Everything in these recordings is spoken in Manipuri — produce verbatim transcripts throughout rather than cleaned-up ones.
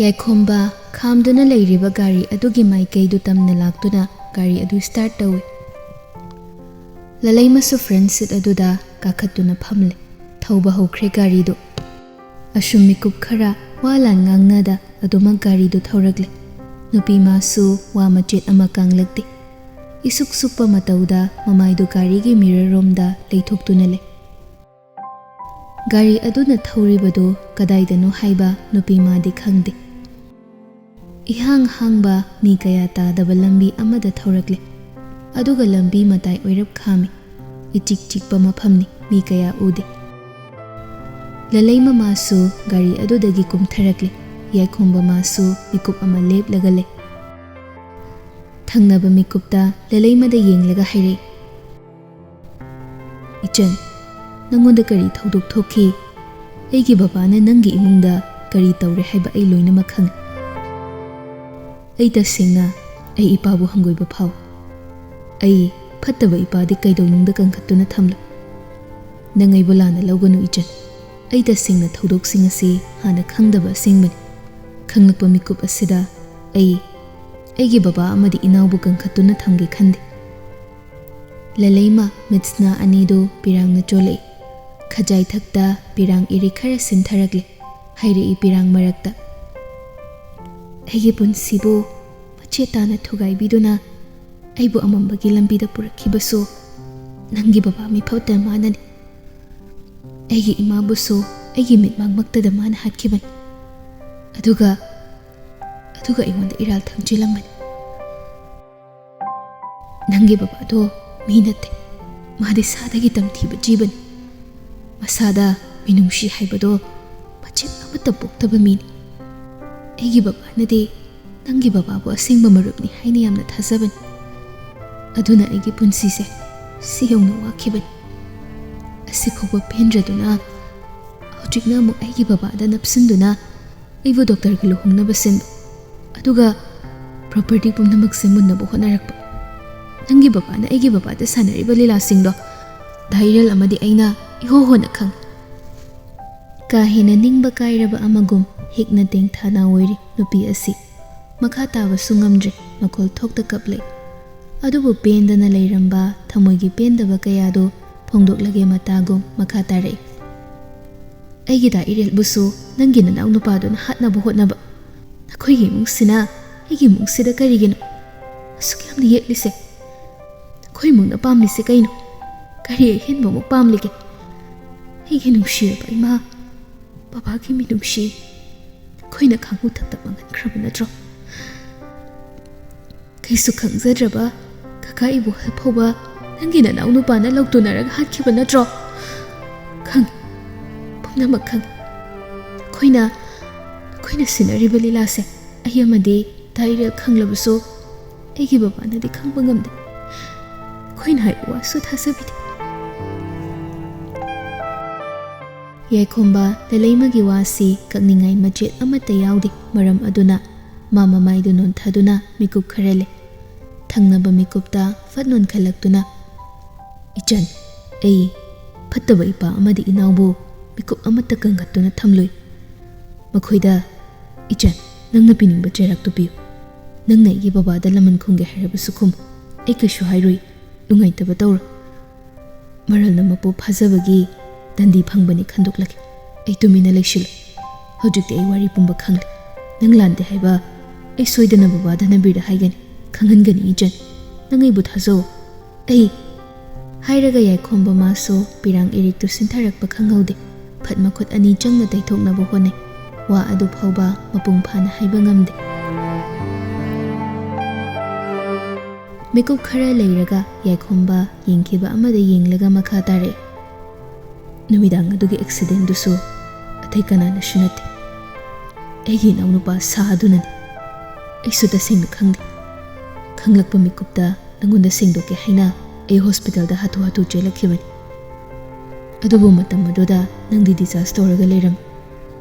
ꯌꯥꯏꯈꯣꯝꯕ ꯈꯥꯝꯗꯨꯅ ꯂꯩꯔꯤꯕ ꯒꯥꯔꯤ ꯑꯗꯨꯒꯤ ꯃꯥꯏꯀꯩꯗꯨ ꯇꯝꯅ ꯂꯥꯛꯇꯨꯅ ꯒꯥꯔꯤ ꯑꯗꯨ start ꯇꯧꯏ꯫ ꯂꯂꯩꯃꯁꯨ front seat ꯑꯗꯨꯗ ꯀꯥꯈꯠꯇꯨꯅ ꯐꯝꯂꯦ꯫ ꯊꯧꯕ ꯍꯧꯈ꯭ꯔꯦ ꯒꯥꯔꯤꯗꯨ꯫ ꯑꯁꯨꯝ ꯃꯤꯀꯨꯞ ꯈꯔ ꯋꯥ ꯂꯥꯟ ꯉꯥꯡꯅꯗ ꯑꯗꯨꯃꯛ ꯒꯥꯔꯤꯗꯨ ꯊꯧꯔꯛꯂꯦ꯫ ꯅꯨꯄꯤ ꯃꯥꯁꯨ ꯋꯥ ꯃꯆꯦꯠ ꯑꯃ ꯀꯥꯡꯂꯛꯇꯦ꯫ ꯏꯁꯨꯛ ꯁꯨꯛꯄ ꯃꯇꯧꯗ ꯃꯃꯥꯏꯗꯨ ꯒꯥꯔꯤꯒꯤ mirror ꯔꯣꯝꯗ ꯂꯩꯊꯣꯛꯇꯨꯅ ꯂꯩ꯫ ꯒꯥꯔꯤ ꯑꯗꯨꯅ ꯊꯧꯔꯤꯕꯗꯨ ꯀꯗꯥꯏꯗꯅꯣ ꯍꯥꯏꯕ ꯅꯨꯄꯤ ꯃꯥꯗꯤ ꯈꯪꯗꯦ꯫ ꯏꯍꯥꯡ ꯍꯥꯡꯕ ꯃꯤ ꯀꯌꯥ ꯇꯥꯗꯕ ꯂꯝꯕꯤ ꯑꯃꯗ ꯊꯧꯔꯛꯂꯦ꯫ ꯑꯗꯨꯒ ꯂꯝꯕꯤ ꯃꯇꯥꯏ ꯑꯣꯏꯔꯞ ꯈꯥꯝꯃꯤ꯫ ꯏꯆꯤꯛ ꯆꯤꯛꯄ ꯃꯐꯝꯅꯤ, ꯃꯤ ꯀꯌꯥ ꯎꯗꯦ꯫ ꯂꯂꯩꯃ ꯃꯥꯁꯨ ꯒꯥꯔꯤ ꯑꯗꯨꯗꯒꯤ ꯀꯨꯝꯊꯔꯛꯂꯦ꯫ ꯌꯥꯏꯈꯣꯝꯕ ꯃꯥꯁꯨ ꯃꯤꯀꯨꯞ ꯑꯃ ꯂꯦꯞꯂꯒ ꯂꯩ꯫ ꯊꯪꯅꯕ ꯃꯤꯀꯨꯞꯇ ꯂꯂꯩꯃꯗ ꯌꯦꯡꯂꯒ ꯍꯥꯏꯔꯛꯏ, "ꯏꯆꯟ, ꯅꯪꯉꯣꯟꯗ ꯀꯔꯤ ꯊꯧꯗꯣꯛ ꯊꯣꯛꯈꯤ? ꯑꯩꯒꯤ ꯕꯕꯥꯅ ꯅꯪꯒꯤ ꯏꯃꯨꯡꯗ ꯀꯔꯤ ꯇꯧꯔꯦ ꯍꯥꯏꯕ ꯑꯩ ꯂꯣꯏꯅꯃꯛ ꯈꯪꯏ꯫ ꯑꯩ ꯇꯁꯦꯡꯅ ꯑꯩ ꯏꯄꯥꯕꯨ ꯍꯪꯒꯣꯏꯕ ꯐꯥꯎꯏ꯫ ꯑꯩ ꯐꯠꯇꯕ ꯏꯄꯥꯗꯤ ꯀꯩꯗꯧꯅꯨꯡꯗ ꯀꯟꯈꯠꯇꯨꯅ ꯊꯝꯂꯣꯏ꯫ ꯅꯪ ꯑꯩꯕꯨ ꯂꯥꯟꯅ ꯂꯧꯒꯅꯨ ꯏꯆꯟ꯫ ꯑꯩ ꯇꯁꯦꯡꯅ ꯊꯧꯗꯣꯛꯁꯤꯡ ꯑꯁꯤ ꯍꯥꯟꯅ ꯈꯪꯗꯕ ꯑꯁꯦꯡꯕꯅꯤ꯫ ꯈꯪꯂꯛꯄ ꯃꯤꯀꯨꯞ ꯑꯁꯤꯗ ꯑꯩ ꯑꯩꯒꯤ ꯕꯕꯥ ꯑꯃꯗꯤ ꯏꯅꯥꯎꯕꯨ ꯀꯟꯈꯠꯇꯨꯅ ꯊꯝꯒꯦ ꯈꯟꯗꯦ꯫" ꯂꯂꯩꯃ ꯃꯤꯠꯁꯅꯥ ꯑꯅꯤꯗꯨ ꯄꯤꯔꯥꯡꯅ ꯆꯣꯜꯂꯛꯏ꯫ ꯈꯖꯥꯏꯊꯛꯇ ꯄꯤꯔꯥꯡ ꯏꯔꯤꯛ ꯈꯔ ꯁꯤꯟꯊꯔꯛꯂꯦ꯫ ꯍꯥꯏꯔꯛꯏ ꯄꯤꯔꯥꯡ ꯃꯔꯛꯇ, "ꯑꯩꯒꯤ ꯄꯨꯟꯁꯤꯕꯨ ꯃꯆꯦꯠ ꯇꯥꯅ ꯊꯨꯒꯥꯏꯕꯤꯗꯨꯅ ꯑꯩꯕꯨ ꯑꯃꯝꯕꯒꯤ ꯂꯝꯕꯤꯗ ꯄꯨꯔꯛꯈꯤꯕꯁꯨ ꯅꯪꯒꯤ ꯕꯕꯥ ꯃꯤꯐꯠꯇ ꯃꯥꯅꯅꯤ꯫ ꯑꯩꯒꯤ ꯏꯃꯥꯕꯨꯁꯨ ꯑꯩꯒꯤ ꯃꯤꯠꯃꯥꯡꯃꯛꯇꯗ ꯃꯥꯅ ꯍꯥꯠꯈꯤꯕꯅꯤ꯫ ꯑꯗꯨꯒ, ꯑꯗꯨꯒ ꯑꯩꯉꯣꯟꯗ ꯏꯔꯥꯜ ꯊꯝꯖꯤꯜꯂꯝꯕꯅꯤ꯫ ꯅꯪꯒꯤ ꯕꯕꯥꯗꯣ ꯃꯤ ꯅꯠꯇꯦ꯫ ꯃꯥꯗꯤ ꯁꯥꯗꯒꯤ ꯇꯝꯊꯤꯕ ꯖꯤꯕꯅꯤ꯫ ꯃꯁꯥꯗ ꯃꯤꯅꯨꯡꯁꯤ ꯍꯥꯏꯕꯗꯣ ꯃꯆꯦꯠ ꯑꯃꯠꯇ ꯄꯣꯛꯇꯕ ꯃꯤꯅꯤ꯫ ꯑꯩꯒꯤ ꯕꯕꯥꯅꯗꯤ ꯅꯪꯒꯤ ꯕꯕꯥꯕꯨ ꯑꯁꯦꯡꯕ ꯃꯔꯨꯞꯅꯤ ꯍꯥꯏꯅ ꯌꯥꯝꯅ ꯊꯥꯖꯕꯅꯤ꯫ ꯑꯗꯨꯅ ꯑꯩꯒꯤ ꯄꯨꯟꯁꯤꯁꯦ ꯁꯤ ꯌꯧꯅ ꯋꯥꯈꯤꯕꯅꯤ꯫ ꯑꯁꯤꯐꯥꯎꯕ ꯄꯦꯟꯗ꯭ꯔꯗꯨꯅ ꯍꯧꯖꯤꯛꯅ ꯑꯃꯨꯛ ꯑꯩꯒꯤ ꯕꯕꯥꯗ ꯅꯞꯁꯤꯟꯗꯨꯅ ꯑꯩꯕꯨ ꯗꯣꯛꯇꯔꯒ ꯂꯨꯍꯣꯡꯅꯕ ꯁꯤꯟꯕ, ꯑꯗꯨꯒ property ꯄꯨꯝꯅꯃꯛꯁꯦ ꯃꯨꯟꯅꯕ ꯍꯣꯠꯅꯔꯛꯄ꯫ ꯅꯪꯒꯤ ꯕꯕꯥꯅ ꯑꯩꯒꯤ ꯕꯕꯥꯗ ꯁꯥꯟꯅꯔꯤꯕ ꯂꯤꯂꯥꯁꯤꯡꯗꯣ ꯙꯥꯏꯔꯦꯜ ꯑꯃꯗꯤ ꯑꯩꯅ ꯏꯍꯣ ꯍꯣꯅ ꯈꯪꯏ꯫ ꯀꯥ ꯍꯦꯟꯅ ꯅꯤꯡꯕ ꯀꯥꯏꯔꯕ ꯑꯃꯒꯨꯝ ꯍꯤꯛꯅ ꯇꯦꯡꯊꯥꯅ ꯑꯣꯏꯔꯤ ꯅꯨꯄꯤ ꯑꯁꯤ꯫ ꯃꯈꯥ ꯇꯥꯕꯁꯨ ꯉꯝꯗ꯭ꯔꯦ, ꯃꯈꯣꯜ ꯊꯣꯛꯇ ꯀꯞꯂꯦ꯫ ꯑꯗꯨꯕꯨ ꯄꯦꯟꯗꯅ ꯂꯩꯔꯝꯕ ꯊꯃꯣꯏꯒꯤ ꯄꯦꯟꯗꯕ ꯀꯌꯥꯗꯨ ꯐꯣꯡꯗꯣꯛꯂꯒꯦ ꯃꯇꯥꯒꯨꯝ ꯃꯈꯥ ꯇꯥꯔꯛꯏ꯫ ꯑꯩꯒꯤ ꯗꯥ ꯏꯔꯦꯜꯕꯨꯁꯨ ꯅꯪꯒꯤ ꯅꯅꯥꯎ ꯅꯨꯄꯥꯗꯨꯅ ꯍꯥꯠꯅꯕ ꯍꯣꯠꯅꯕ꯫ ꯅꯈꯣꯏꯒꯤ ꯏꯃꯨꯡꯁꯤꯅ ꯑꯩꯒꯤ ꯏꯃꯨꯡꯁꯤꯗ ꯀꯔꯤꯒꯤꯅꯣ ꯑꯁꯨꯛ ꯌꯥꯝꯅ ꯌꯦꯠꯂꯤꯁꯦ? ꯅꯈꯣꯏ ꯏꯃꯨꯡꯅ ꯄꯥꯝꯂꯤꯁꯦ ꯀꯩꯅꯣ? ꯀꯔꯤ ꯑꯍꯦꯟꯕ ꯑꯃꯨꯛ ꯄꯥꯝꯂꯤꯒꯦ? ꯑꯩꯒꯤ ꯅꯨꯡꯁꯤꯔꯕ ꯏꯃꯥ, ꯕꯕꯥꯒꯤ ꯃꯤꯅꯨꯡꯁꯤ ꯅꯈꯣꯏꯅ ꯈꯥꯡꯎ ꯊꯛꯇ ꯃꯥꯡꯍꯟꯈ꯭ꯔꯕ ꯅꯠꯇ꯭ꯔꯣ? ꯀꯩꯁꯨ ꯈꯪꯖꯗ꯭ꯔꯕ ꯀꯀꯥ ꯏꯕꯣꯍꯜ ꯐꯥꯎꯕ ꯅꯪꯒꯤ ꯅꯅꯥꯎ ꯅꯨꯄꯥꯅ ꯂꯧꯇꯨꯅꯔꯒ ꯍꯥꯠꯈꯤꯕ ꯅꯠꯇ꯭ꯔꯣ? ꯈꯪꯉꯤ, ꯄꯨꯝꯅꯃꯛ ꯈꯪꯉꯤ꯫ ꯅꯈꯣꯏꯅ, ꯅꯈꯣꯏꯅ ꯁꯤꯟꯅꯔꯤꯕ ꯂꯤꯂꯥꯁꯦ ꯑꯩ ꯑꯃꯗꯤ ꯗꯥ ꯏꯔꯦꯜ ꯈꯪꯂꯕꯁꯨ ꯑꯩꯒꯤ ꯕꯕꯥꯅꯗꯤ ꯈꯪꯕ ꯉꯝꯗꯦ꯫ ꯑꯩꯈꯣꯏꯅ ꯍꯥꯏꯕ ꯋꯥꯁꯨ ꯊꯥꯖꯕꯤꯗꯦ꯫ ꯌꯥꯏꯈꯣꯝꯕ ꯂꯂꯩꯃꯒꯤ ꯋꯥꯁꯤ ꯀꯛꯅꯤꯡꯉꯥꯏ ꯃꯆꯦꯠ ꯑꯃꯠꯇ ꯌꯥꯎꯗꯦ꯫ ꯃꯔꯝ ꯑꯗꯨꯅ ꯃꯥ ꯃꯃꯥꯏꯗꯨ ꯅꯣꯟꯊꯗꯨꯅ ꯃꯤꯀꯨꯞ ꯈꯔ ꯂꯩ꯫ ꯊꯪꯅꯕ ꯃꯤꯀꯨꯞꯇ ꯐꯠ ꯅꯣꯟꯈꯠꯂꯛꯇꯨꯅ, "ꯏꯆꯟ, ꯑꯩ ꯐꯠꯇꯕ ꯏꯄꯥ ꯑꯃꯗꯤ ꯏꯅꯥꯎꯕꯨ ꯃꯤꯀꯨꯞ ꯑꯃꯠꯇ ꯀꯟꯈꯠꯇꯨꯅ ꯊꯝꯂꯣꯏ꯫ ꯃꯈꯣꯏꯗ, 'ꯏꯆꯟ, ꯅꯪꯅ ꯄꯤꯅꯤꯡꯕ ꯆꯩꯔꯥꯛꯇꯨ ꯄꯤꯌꯨ꯫ ꯅꯪꯅ ꯑꯩꯒꯤ ꯕꯕꯥꯗ ꯂꯃꯟ ꯈꯨꯝꯒꯦ ꯍꯥꯏꯔꯕꯁꯨ ꯈꯨꯝꯃꯨ꯫ ꯑꯩ ꯀꯩꯁꯨ ꯍꯥꯏꯔꯣꯏ꯫ ꯅꯨꯡꯉꯥꯏꯇꯕ ꯇꯧꯔꯣꯏ꯫ ꯃꯔꯜꯅ ꯃꯄꯨ ꯐꯥꯖꯕꯒꯤ ꯗꯟꯗꯤ ꯐꯪꯕꯅꯤ ꯈꯟꯗꯣꯛꯂꯒꯦ꯫ ꯑꯩ ꯇꯨꯃꯤꯟꯅ ꯂꯩꯁꯤꯜꯂꯨ꯫ ꯍꯧꯖꯤꯛꯇꯤ ꯑꯩ ꯋꯥꯔꯤ ꯄꯨꯝꯕ ꯈꯪꯂꯦ꯫ ꯅꯪ ꯂꯥꯟꯗꯦ ꯍꯥꯏꯕ ꯑꯩ ꯁꯣꯏꯗꯅ ꯕꯕꯥ ꯙꯅꯕꯤꯔꯗ ꯍꯥꯏꯒꯅꯤ꯫ ꯈꯪꯍꯟꯒꯅꯤ, ꯏꯆꯟ꯫ ꯅꯪ ꯑꯩꯕꯨ ꯊꯥꯖꯧ꯫ ꯑꯩ" ꯍꯥꯏꯔꯒ ꯌꯥꯏꯈꯣꯝꯕ ꯃꯥꯁꯨ ꯄꯤꯔꯥꯡ ꯏꯔꯤꯛꯇꯨ ꯁꯤꯟꯊꯔꯛꯄ ꯈꯪꯍꯧꯗꯦ꯫ ꯐꯠ ꯃꯈꯨꯠ ꯑꯅꯤ ꯆꯪꯅ ꯇꯩꯊꯣꯛꯅꯕ ꯍꯣꯠꯅꯩ꯫ ꯋꯥ ꯑꯗꯨ ꯐꯥꯎꯕ ꯃꯄꯨꯡ ꯐꯥꯅ ꯍꯥꯏꯕ ꯉꯝꯗꯦ꯫ ꯃꯤꯀꯨꯞ ꯈꯔ ꯂꯩꯔꯒ ꯌꯥꯏꯈꯣꯝꯕ ꯌꯦꯡꯈꯤꯕ ꯑꯃꯗ ꯌꯦꯡꯂꯒ ꯃꯈꯥ ꯇꯥꯔꯛꯏ꯫ "ꯅꯨꯃꯤꯗꯥꯡ ꯑꯗꯨꯒꯤ ꯑꯦꯛꯁꯤꯗꯦꯟꯗꯨꯁꯨ ꯑꯇꯩ ꯀꯅꯥꯅꯁꯨ ꯅꯠꯇꯦ, ꯑꯩꯒꯤ ꯏꯅꯥꯎꯅꯨꯄꯥ ꯁꯥ ꯑꯗꯨꯅꯅꯤ꯫ ꯑꯩꯁꯨ ꯇꯁꯦꯡꯅ ꯈꯪꯗꯦ꯫ ꯈꯪꯂꯛꯄ ꯃꯤꯀꯨꯞꯇ ꯅꯪꯉꯣꯟꯗ ꯁꯦꯡꯗꯣꯛꯀꯦ ꯍꯥꯏꯅ ꯑꯩ ꯍꯣꯁꯄꯤꯇꯥꯜꯗ ꯍꯥꯊꯨ ꯍꯥꯊꯨ ꯆꯦꯜꯂꯛꯈꯤꯕꯅꯤ꯫ ꯑꯗꯨꯕꯨ ꯃꯇꯝ ꯑꯗꯨꯗ ꯅꯪꯗꯤ ꯗꯤꯆꯥꯔꯖ ꯇꯧꯔꯒ ꯂꯩꯔꯝꯃꯤ꯫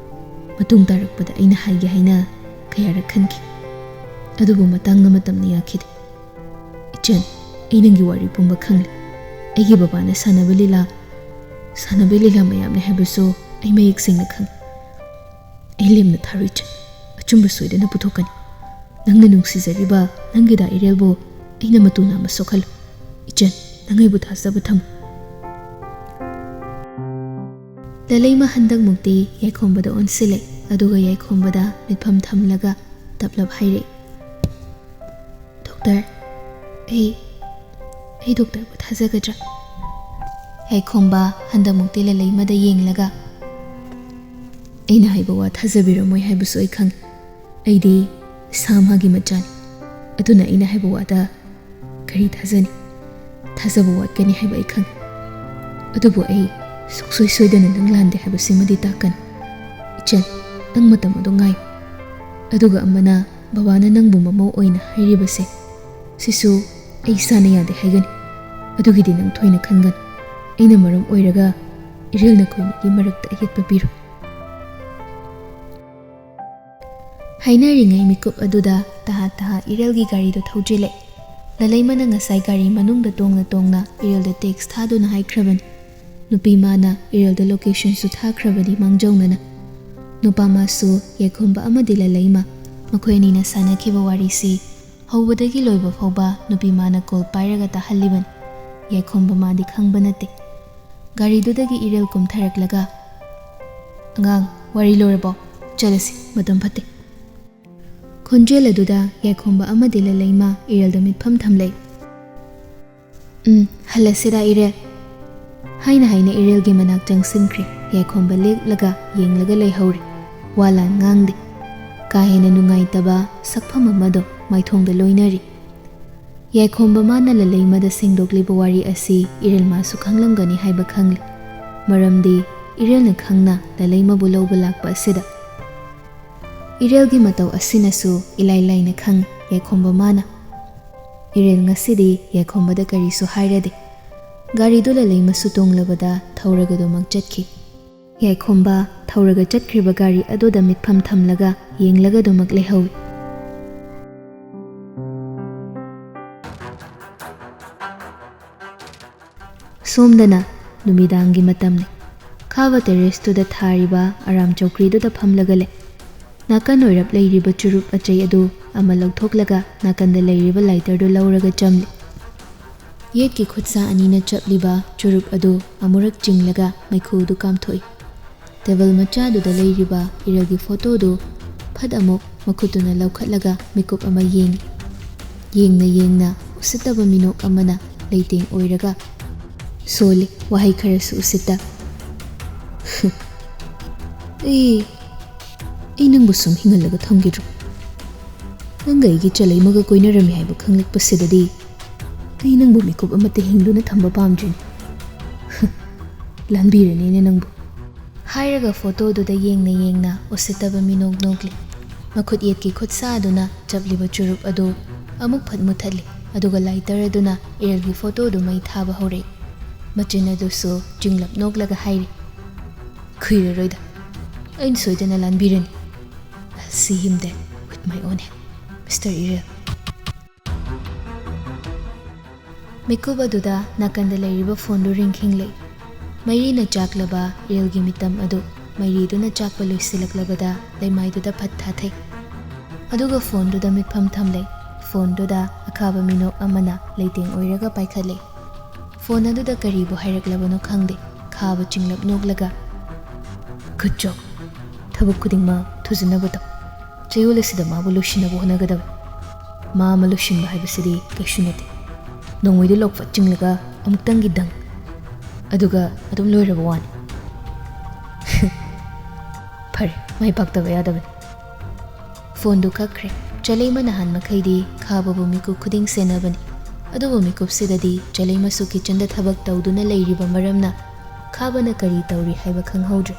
ꯃꯇꯨꯡ ꯇꯥꯔꯛꯄꯗ ꯑꯩꯅ ꯍꯥꯏꯒꯦ ꯍꯥꯏꯅ ꯀꯌꯥꯔꯛ ꯈꯟꯈꯤ꯫ ꯑꯗꯨꯕꯨ ꯃꯇꯥꯡꯅ ꯃꯇꯝꯅ ꯌꯥꯈꯤꯗꯦ꯫ ꯏꯆꯟ, ꯑꯩ ꯅꯪꯒꯤ ꯋꯥꯔꯤ ꯄꯨꯝꯕ ꯈꯪꯂꯦ꯫ ꯑꯩꯒꯤ ꯕꯕꯥꯅ ꯁꯥꯟꯅꯕ ꯂꯤꯂꯥ, ꯁꯥꯟꯅꯕ ꯂꯤꯂꯥ ꯃꯌꯥꯝꯅꯦ ꯍꯥꯏꯕꯁꯨ ꯑꯩ ꯃꯌꯦꯛ ꯁꯦꯡꯅ ꯈꯪꯏ꯫ ꯑꯩ ꯂꯦꯝꯅ ꯊꯥꯔꯣꯏ ꯏꯆꯟ꯫ ꯑꯆꯨꯝꯕ ꯁꯣꯏꯗꯅ ꯄꯨꯊꯣꯛꯀꯅꯤ꯫ ꯅꯪꯅ ꯅꯨꯡꯁꯤꯖꯔꯤꯕ ꯅꯪꯒꯤ ꯗꯥ ꯏꯔꯦꯜꯕꯨ ꯑꯩꯅ ꯃꯇꯨ ꯅꯥꯝꯃ ꯁꯣꯛꯍꯜꯂꯣꯏ꯫ ꯏꯆꯟ, ꯅꯪ ꯑꯩꯕꯨ ꯊꯥꯖꯕ ꯊꯝꯃꯨ꯫ ꯂꯂꯩꯃ ꯍꯟꯗꯛꯃꯨꯛꯇꯤ ꯌꯥꯏꯈꯣꯝꯕꯗ ꯑꯣꯟꯁꯤꯜꯂꯦ, ꯑꯗꯨꯒ ꯌꯥꯏꯈꯣꯝꯕꯗ ꯃꯤꯠꯐꯝ ꯊꯝꯂꯒ ꯇꯞꯂꯞ ꯍꯥꯏꯔꯛꯏ, "ꯗꯣꯛꯇꯔ, ꯑꯩ, ꯑꯩ ꯗꯣꯛꯇꯔꯕꯨ ꯊꯥꯖꯒꯗ꯭ꯔꯥ?" ꯌꯥꯏꯈꯣꯝꯕ ꯍꯟꯗꯛꯃꯨꯛꯇꯤ ꯂꯂꯩꯃꯗ ꯌꯦꯡꯂꯒ, "ꯑꯩꯅ ꯍꯥꯏꯕ ꯋꯥ ꯊꯥꯖꯕꯤꯔꯝꯃꯣꯏ ꯍꯥꯏꯕꯁꯨ ꯑꯩ ꯈꯪꯏ꯫ ꯑꯩꯗꯤ ꯏꯁꯥ ꯃꯥꯒꯤ ꯃꯆꯥꯅꯤ꯫ ꯑꯗꯨꯅ ꯑꯩꯅ ꯍꯥꯏꯕ ꯋꯥꯗ ꯀꯔꯤ ꯊꯥꯖꯅꯤ? ꯊꯥꯖꯕ ꯋꯥꯠꯀꯅꯤ ꯍꯥꯏꯕ ꯑꯩ ꯈꯪꯏ꯫ ꯑꯗꯨꯕꯨ ꯑꯩ ꯁꯨꯡꯁꯣꯏ ꯁꯣꯏꯗꯅ ꯅꯪ ꯂꯥꯟꯗꯦ ꯍꯥꯏꯕꯁꯤꯃꯗꯤ ꯇꯥꯛꯀꯅꯤ꯫ ꯏꯆꯟ, ꯅꯪ ꯃꯇꯝ ꯑꯗꯨ ꯉꯥꯏꯌꯨ꯫ ꯑꯗꯨꯒ ꯑꯃꯅ ꯕꯕꯥꯅ ꯅꯪꯕꯨ ꯃꯃꯧ ꯑꯣꯏꯅ ꯍꯥꯏꯔꯤꯕꯁꯦ, ꯁꯤꯁꯨ ꯑꯩ ꯏꯁꯥꯅ ꯌꯥꯗꯦ ꯍꯥꯏꯒꯅꯤ꯫ ꯑꯗꯨꯒꯤꯗꯤ ꯅꯪ ꯊꯣꯏꯅ ꯈꯟꯒꯅꯨ꯫ ꯑꯩꯅ ꯃꯔꯝ ꯑꯣꯏꯔꯒ ꯏꯔꯦꯜ ꯅꯈꯣꯏꯅꯤꯒꯤ ꯃꯔꯛꯇ ꯑꯌꯦꯠꯄ ꯄꯤꯔꯣꯏ꯫" ꯍꯥꯏꯅꯔꯤꯉꯩ ꯃꯤꯀꯨꯞ ꯑꯗꯨꯗ ꯇꯍꯥ ꯇꯍꯥ ꯏꯔꯦꯜꯒꯤ ꯒꯥꯔꯤꯗꯨ ꯊꯧꯖꯤꯜꯂꯛꯏ꯫ ꯂꯂꯩꯃꯅ ꯉꯁꯥꯏ ꯒꯥꯔꯤ ꯃꯅꯨꯡꯗ ꯇꯣꯡꯅ ꯇꯣꯡꯅ ꯏꯔꯦꯜꯗ ꯇꯦꯛꯁ ꯊꯥꯗꯨꯅ ꯍꯥꯏꯈ꯭ꯔꯕꯅꯤ꯫ ꯅꯨꯄꯤ ꯃꯥꯅ ꯏꯔꯦꯜꯗ ꯂꯣꯀꯦꯁꯟꯁꯨ ꯊꯥꯈ꯭ꯔꯕꯅꯤ ꯃꯥꯡꯖꯧꯅꯅ꯫ ꯅꯨꯄꯥ ꯃꯥꯁꯨ ꯌꯥꯏꯈꯣꯝꯕ ꯑꯃꯗꯤ ꯂꯂꯩꯃ ꯃꯈꯣꯏ ꯑꯅꯤꯅ ꯁꯥꯟꯅꯈꯤꯕ ꯋꯥꯔꯤꯁꯤ ꯍꯧꯕꯗꯒꯤ ꯂꯣꯏꯕ ꯐꯥꯎꯕ ꯅꯨꯄꯤ ꯃꯥꯅ ꯀꯣꯜ ꯄꯥꯏꯔꯒ ꯇꯥꯍꯜꯂꯤꯕꯅꯤ꯫ ꯌꯥꯏꯈꯣꯝꯕ ꯃꯥꯗꯤ ꯈꯪꯕ ꯅꯠꯇꯦ꯫ ꯒꯥꯔꯤꯗꯨꯗꯒꯤ ꯏꯔꯦꯜ ꯀꯨꯝꯊꯔꯛꯂꯒ, "ꯑꯉꯥꯡ, ꯋꯥꯔꯤ ꯂꯣꯏꯔꯕꯣ? ꯆꯠꯂꯁꯤ, ꯃꯇꯝ ꯐꯠꯇꯦ꯫" ꯈꯣꯟꯖꯦꯜ ꯑꯗꯨꯗ ꯌꯥꯏꯈꯣꯝꯕ ꯑꯃꯗꯤ ꯂꯂꯩꯃ ꯏꯔꯦꯜꯗ ꯃꯤꯠꯐꯝ ꯊꯝꯂꯦ꯫ "ꯎꯝ, ꯍꯜꯂꯁꯤꯔꯥ ꯏꯔꯦꯜ?" ꯍꯥꯏꯅ ꯍꯥꯏꯅ ꯏꯔꯦꯜꯒꯤ ꯃꯅꯥꯛ ꯆꯪꯁꯤꯟꯈ꯭ꯔꯦ꯫ ꯌꯥꯏꯈꯣꯝꯕ ꯂꯦꯛꯂꯒ ꯌꯦꯡꯂꯒ ꯂꯩꯍꯧꯔꯦ꯫ ꯋꯥ ꯂꯥꯟ ꯉꯥꯡꯗꯦ꯫ ꯀꯥ ꯍꯦꯟꯅ ꯅꯨꯡꯉꯥꯏꯇꯕ ꯁꯛꯐꯝ ꯑꯃꯗꯣ ꯃꯥꯏꯊꯣꯡꯗ ꯂꯣꯏꯅꯔꯤ꯫ ꯌꯥꯏꯈꯣꯝꯕ ꯃꯥꯅ ꯂꯂꯩꯃꯗ ꯁꯦꯡꯗꯣꯛꯂꯤꯕ ꯋꯥꯔꯤ ꯑꯁꯤ ꯏꯔꯦꯜ ꯃꯥꯁꯨ ꯈꯪꯂꯝꯒꯅꯤ ꯍꯥꯏꯕ ꯈꯪꯂꯦ꯫ ꯃꯔꯝꯗꯤ ꯏꯔꯦꯜꯅ ꯈꯪꯅ ꯂꯂꯩꯃꯕꯨ ꯂꯧꯕ ꯂꯥꯛꯄ ꯑꯁꯤꯗ꯫ ꯏꯔꯦꯜꯒꯤ ꯃꯇꯧ ꯑꯁꯤꯅꯁꯨ ꯏꯂꯥꯏ ꯂꯥꯏꯅ ꯈꯪꯏ ꯌꯥꯏꯈꯣꯝꯕ ꯃꯥꯅ꯫ ꯏꯔꯦꯜ ꯉꯁꯤꯗꯤ ꯌꯥꯏꯈꯣꯝꯕꯗ ꯀꯔꯤꯁꯨ ꯍꯥꯏꯔꯗꯦ꯫ ꯒꯥꯔꯤꯗꯨ ꯂꯂꯩꯃꯁꯨ ꯇꯣꯡꯂꯕꯗ ꯊꯧꯔꯒꯗꯨꯃꯛ ꯆꯠꯈꯤ꯫ ꯌꯥꯏꯈꯣꯝꯕ ꯊꯧꯔꯒ ꯆꯠꯈ꯭ꯔꯤꯕ ꯒꯥꯔꯤ ꯑꯗꯨꯗ ꯃꯤꯠꯐꯝ ꯊꯝꯂꯒ ꯌꯦꯡꯂꯒꯗꯨꯃꯛ ꯂꯩꯍꯧꯏ꯫ ꯁꯣꯝꯗꯅ ꯅꯨꯃꯤꯗꯥꯡꯒꯤ ꯃꯇꯝꯅꯤ꯫ ꯈꯥꯕ terraceꯇꯨꯗ ꯊꯥꯔꯤꯕ ꯑꯔꯥꯝ ꯆꯧꯀ꯭ꯔꯤꯗꯨꯗ ꯐꯝꯂꯒ ꯂꯩ꯫ ꯅꯥꯀꯟ ꯑꯣꯏꯔꯞ ꯂꯩꯔꯤꯕ ꯆꯨꯔꯨꯞ ꯑꯆꯩ ꯑꯗꯨ ꯑꯃ ꯂꯧꯊꯣꯛꯂꯒ ꯅꯥꯀꯟꯗ ꯂꯩꯔꯤꯕ lighterꯗꯨ ꯂꯧꯔꯒ ꯆꯝꯂꯤ꯫ ꯌꯦꯠꯀꯤ ꯈꯨꯠꯁꯥ ꯑꯅꯤꯅ ꯆꯞꯂꯤꯕ ꯆꯨꯔꯨꯞ ꯑꯗꯨ ꯑꯃꯨꯔꯛ ꯆꯤꯡꯂꯒ ꯃꯩꯈꯨꯗꯨ ꯀꯥꯝꯊꯣꯛꯏ꯫ Table ꯃꯆꯥꯗꯨꯗ ꯂꯩꯔꯤꯕ ꯏꯔꯦꯜꯒꯤ photoꯗꯨ ꯐꯠ ꯑꯃꯨꯛ ꯃꯈꯨꯠꯇꯨꯅ ꯂꯧꯈꯠꯂꯒ ꯃꯤꯀꯨꯞ ꯑꯃ ꯌꯦꯡꯏ꯫ ꯌꯦꯡꯅ ꯌꯦꯡꯅ ꯎꯁꯤꯠꯇꯕ ꯃꯤꯅꯣꯛ ꯑꯃꯅ ꯂꯩꯇꯦꯡ ꯑꯣꯏꯔꯒ ꯁꯣꯜꯂꯤ, ꯋꯥꯍꯩ ꯈꯔꯁꯨ ꯎꯁꯤꯠꯇ꯫ "ꯑꯩ, ꯑꯩ ꯅꯪꯕꯨ ꯁꯨꯝ ꯍꯤꯡꯍꯜꯂꯒ ꯊꯝꯈꯤꯗ꯭ꯔꯣ? ꯅꯪꯒ ꯑꯩꯒꯤ ꯆꯂꯩꯃꯒ ꯀꯣꯏꯅꯔꯝꯃꯤ ꯍꯥꯏꯕ ꯈꯪꯂꯛꯄꯁꯤꯗꯗꯤ ꯑꯩ ꯅꯪꯕꯨ ꯃꯤꯀꯨꯞ ꯑꯃꯠꯇ ꯍꯤꯡꯗꯨꯅ ꯊꯝꯕ ꯄꯥꯝꯗ꯭ꯔꯤꯅꯦ꯫ ꯂꯥꯟꯕꯤꯔꯅꯤꯅꯦ ꯅꯪꯕꯨ"꯫ ꯍꯥꯏꯔꯒ photoꯗꯨꯗ ꯌꯦꯡꯅ ꯌꯦꯡꯅ ꯎꯁꯤꯠꯇꯕ ꯃꯤꯅꯣꯛ ꯅꯣꯛꯂꯤ꯫ ꯃꯈꯨꯠ ꯌꯦꯠꯀꯤ ꯈꯨꯠꯁꯥ ꯑꯗꯨꯅ ꯆꯞꯂꯤꯕ ꯆꯨꯔꯨꯞ ꯑꯗꯨ ꯑꯃꯨꯛ ꯐꯠ ꯃꯨꯊꯠꯂꯤ, ꯑꯗꯨꯒ lighter ꯑꯗꯨꯅ ꯏꯔꯦꯜꯒꯤ photoꯗꯨ ꯃꯩ ꯊꯥꯕ ꯍꯧꯔꯛꯏ꯫ ꯃꯆꯤꯟ ꯑꯗꯨꯁꯨ ꯆꯤꯡꯂꯞ ꯅꯣꯛꯂꯒ ꯍꯥꯏꯔꯤ, "ꯈꯨꯏꯔꯔꯣꯏꯗ, ꯑꯩꯅ ꯁꯣꯏꯗꯅ ꯂꯥꯟꯕꯤꯔꯅꯤ꯫ I'll see him dead with my own hand, Mister ꯏꯔꯦꯜ"꯫ ꯃꯤꯀꯨꯞ ꯑꯗꯨꯗ ꯅꯥꯀꯟꯗ ꯂꯩꯔꯤꯕ phoneꯗꯨ ꯔꯤꯡꯈꯤꯡꯂꯦ꯫ ꯃꯩꯔꯤꯅ ꯆꯥꯛꯂꯕ ꯏꯔꯦꯜꯒꯤ ꯃꯤꯇꯝ ꯑꯗꯨ ꯃꯩꯔꯤꯗꯨꯅ ꯆꯥꯛꯄ ꯂꯣꯏꯁꯤꯜꯂꯛꯂꯕꯗ ꯂꯩꯃꯥꯏꯗꯨꯗ ꯐꯠ ꯊꯥꯊꯩ꯫ ꯑꯗꯨꯒ phoneꯗꯨꯗ ꯃꯤꯠꯐꯝ ꯊꯝꯂꯦ꯫ Phoneꯗꯨꯗ ꯑꯈꯥꯕ ꯃꯤꯅꯣꯛ ꯑꯃꯅ ꯂꯩꯇꯦꯡ ꯑꯣꯏꯔꯒ ꯄꯥꯏꯈꯠꯂꯦ꯫ Phone ꯑꯗꯨꯗ ꯀꯔꯤꯕꯨ ꯍꯥꯏꯔꯛꯂꯕꯅꯣ ꯈꯪꯗꯦ꯫ ꯈꯥꯕ ꯆꯤꯡꯂꯞ ꯅꯣꯛꯂꯒ, "Good job꯫ ꯊꯕꯛ ꯈꯨꯗꯤꯡꯃꯛ ꯊꯨꯖꯟꯅꯕ ꯇꯧ꯫ ꯆꯌꯣꯜ ꯑꯁꯤꯗ ꯃꯥꯕꯨ ꯂꯣꯏꯁꯤꯟꯅꯕ ꯍꯣꯠꯅꯒꯗꯕꯅꯤ꯫ ꯃꯥ ꯑꯃ ꯂꯣꯏꯁꯤꯟꯕ ꯍꯥꯏꯕꯁꯤꯗꯤ ꯀꯩꯁꯨ ꯅꯠꯇꯦ꯫ ꯅꯣꯡꯃꯩꯗꯨ ꯂꯧꯐꯠ ꯆꯤꯡꯂꯒ ꯑꯃꯨꯛꯇꯪꯒꯤ ꯗꯪ, ꯑꯗꯨꯒ ꯑꯗꯨꯝ ꯂꯣꯏꯔꯕ ꯋꯥꯅꯤ"꯫ ꯐꯔꯦ, ꯃꯥꯏ ꯄꯥꯛꯇꯕ ꯌꯥꯗꯕꯅꯤ꯫ Phoneꯗꯨ ꯀꯛꯈ꯭ꯔꯦ꯫ ꯆꯂꯩꯃ ꯅꯍꯥꯟ ꯃꯈꯩꯗꯤ ꯈꯥꯕꯕꯨ ꯃꯤꯀꯨꯞ ꯈꯨꯗꯤꯡ ꯁꯦꯟꯅꯕꯅꯤ꯫ ꯑꯗꯨꯕꯨ ꯃꯤꯀꯨꯞꯁꯤꯗꯗꯤ ꯆꯂꯩꯃꯁꯨ kitchenꯗ ꯊꯕꯛ ꯇꯧꯗꯨꯅ ꯂꯩꯔꯤꯕ ꯃꯔꯝꯅ ꯈꯥꯕꯅ ꯀꯔꯤ ꯇꯧꯔꯤ ꯍꯥꯏꯕ ꯈꯪꯍꯧꯗ꯭ꯔꯦ꯫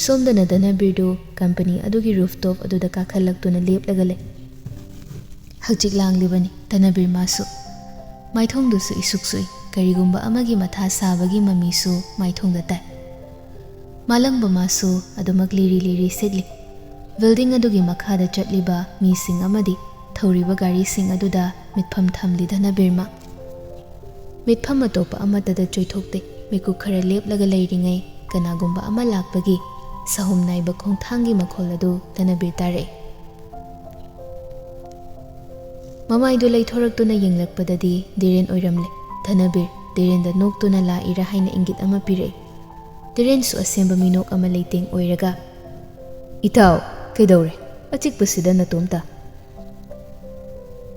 ꯁꯣꯝꯗꯅ ꯙꯅꯕꯤꯔꯗꯨ company ꯑꯗꯨꯒꯤ rooftop ꯑꯗꯨꯗ ꯀꯥꯈꯠꯂꯛꯇꯨꯅ ꯂꯦꯞꯂꯒ ꯂꯩ꯫ ꯍꯧꯖꯤꯛ ꯂꯥꯡꯂꯤꯕꯅꯤ ꯙꯅꯕꯤꯔ ꯃꯥꯁꯨ꯫ ꯃꯥꯏꯊꯣꯡꯗꯨꯁꯨ ꯏꯁꯨꯛ ꯁꯨꯏ꯫ ꯀꯔꯤꯒꯨꯝꯕ ꯑꯃꯒꯤ ꯃꯊꯥ ꯁꯥꯕꯒꯤ ꯃꯃꯤꯁꯨ ꯃꯥꯏꯊꯣꯡꯗ ꯇꯥꯏ꯫ ꯃꯥꯂꯪꯕ ꯃꯥꯁꯨ ꯑꯗꯨꯃꯛ ꯂꯤꯔꯤ ꯂꯤꯔꯤ ꯁꯤꯠꯂꯤ꯫ Building ꯑꯗꯨꯒꯤ ꯃꯈꯥꯗ ꯆꯠꯂꯤꯕ ꯃꯤꯁꯤꯡ ꯑꯃꯗꯤ ꯊꯧꯔꯤꯕ ꯒꯥꯔꯤꯁꯤꯡ ꯑꯗꯨꯗ ꯃꯤꯠꯐꯝ ꯊꯝꯂꯤ ꯙꯅꯕꯤꯔꯃ꯫ ꯃꯤꯠꯐꯝ ꯑꯇꯣꯞꯄ ꯑꯃꯠꯇꯗ ꯆꯣꯏꯊꯣꯛꯇꯦ꯫ ꯃꯤꯀꯨꯞ ꯈꯔ ꯂꯦꯞꯂꯒ ꯂꯩꯔꯤꯉꯩ ꯀꯅꯥꯒꯨꯝꯕ ꯑꯃ ꯂꯥꯛꯄꯒꯤ ꯁꯍꯨꯝ ꯅꯥꯏꯕ ꯈꯣꯡꯊꯥꯡꯒꯤ ꯃꯈꯣꯜ ꯑꯗꯨ ꯙꯅꯕꯤꯔ ꯇꯥꯔꯛꯏ꯫ ꯃꯃꯥꯏꯗꯨ ꯂꯩꯊꯣꯔꯛꯇꯨꯅ ꯌꯦꯡꯂꯛꯄꯗꯗꯤ ꯙꯤꯔꯦꯟ ꯑꯣꯏꯔꯝꯂꯦ꯫ ꯙꯅꯕꯤꯔ ꯙꯤꯔꯦꯟꯗ ꯅꯣꯛꯇꯨꯅ ꯂꯥꯛꯏꯔꯥ ꯍꯥꯏꯅ ꯏꯪꯒꯤꯠ ꯑꯃ ꯄꯤꯔꯛꯏ꯫ ꯙꯤꯔꯦꯟꯁꯨ ꯑꯁꯦꯝꯕ ꯃꯤꯅꯣꯛ ꯑꯃ ꯂꯩꯇꯦꯡ ꯑꯣꯏꯔꯒ, "ꯏꯇꯥꯎ, ꯀꯩꯗꯧꯔꯦ? ꯑꯆꯤꯛꯄꯁꯤꯗ ꯅꯇꯣꯝꯇ?"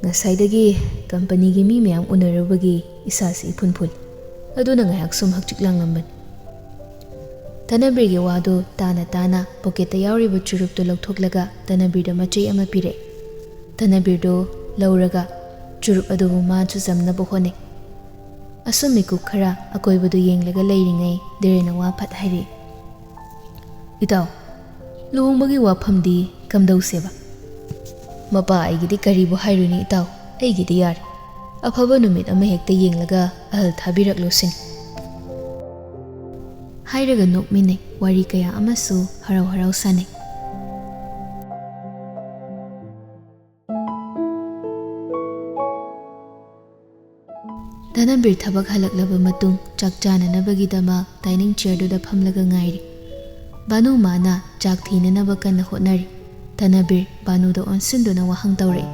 "ꯉꯁꯥꯏꯗꯒꯤ ꯀꯝꯄꯅꯤꯒꯤ ꯃꯤ ꯃꯌꯥꯝ ꯎꯅꯔꯨꯕꯒꯤ ꯏꯁꯥꯁꯤ ꯏꯐꯨꯟ ꯐꯨꯜꯂꯤ꯫ ꯑꯗꯨꯅ ꯉꯥꯏꯍꯥꯛ ꯁꯨꯝ ꯍꯛꯆꯤꯛ ꯂꯥꯡꯂꯝꯕꯅꯤ꯫" ꯙꯅꯕꯤꯔꯒꯤ ꯋꯥꯗꯨ ꯇꯥꯅ ꯇꯥꯅ ꯄꯣꯀꯦꯠꯇ ꯌꯥꯎꯔꯤꯕ ꯆꯨꯔꯨꯞꯇꯨ ꯂꯧꯊꯣꯛꯂꯒ ꯙꯅꯕꯤꯔꯗ ꯃꯆꯩ ꯑꯃ ꯄꯤꯔꯛꯏ꯫ ꯙꯅꯕꯤꯔꯗꯨ ꯂꯧꯔꯒ ꯆꯨꯔꯨꯞ ꯑꯗꯨꯕꯨ ꯃꯥ ꯆꯨꯖꯝꯅꯕ ꯍꯣꯠꯅꯩ꯫ ꯑꯁꯨꯝ ꯃꯤꯀꯨꯞ ꯈꯔ ꯑꯀꯣꯏꯕꯗꯨ ꯌꯦꯡꯂꯒ ꯂꯩꯔꯤꯉꯩ ꯙꯤꯔꯦꯟꯅ ꯋꯥ ꯐꯠ ꯍꯥꯏꯔꯛꯏ꯫ "ꯏꯇꯥꯎ, ꯂꯨꯍꯣꯡꯕꯒꯤ ꯋꯥꯐꯝꯗꯤ ꯀꯝꯗꯧꯁꯦꯕ? ꯃꯄꯥ ꯑꯩꯒꯤꯗꯤ ꯀꯔꯤꯕꯨ ꯍꯥꯏꯔꯨꯅꯤ ꯏꯇꯥꯎ, ꯑꯩꯒꯤꯗꯤ ꯌꯥꯔꯦ꯫ ꯑꯐꯕ ꯅꯨꯃꯤꯠ ꯑꯃ ꯍꯦꯛꯇ ꯌꯦꯡꯂꯒ ꯑꯍꯜ ꯊꯥꯕꯤꯔꯛꯂꯣ ꯁꯤꯅꯤ꯫" ꯍꯥꯏꯔꯒ ꯅꯣꯛꯃꯤꯟꯅꯩ꯫ ꯋꯥꯔꯤ ꯀꯌꯥ ꯑꯃꯁꯨ ꯍꯔꯥꯎ ꯍꯔꯥꯎ ꯁꯥꯟꯅꯩ꯫ ꯙꯅꯕꯤꯔ ꯊꯕꯛ ꯍꯜꯂꯛꯂꯕ ꯃꯇꯨꯡ ꯆꯥꯛ ꯆꯥꯅꯅꯕꯒꯤꯗꯃꯛ dining chairꯗꯨꯗ ꯐꯝꯂꯒ ꯉꯥꯏꯔꯤ꯫ ꯚꯥꯅꯨ ꯃꯥꯅ ꯆꯥꯛ ꯊꯤꯅꯅꯕ ꯀꯟꯅ ꯍꯣꯠꯅꯔꯤ꯫ ꯙꯅꯕꯤꯔ ꯚꯥꯅꯨꯗ ꯑꯣꯟꯁꯤꯟꯗꯨꯅ ꯋꯥꯍꯪ ꯇꯧꯔꯛꯏ꯫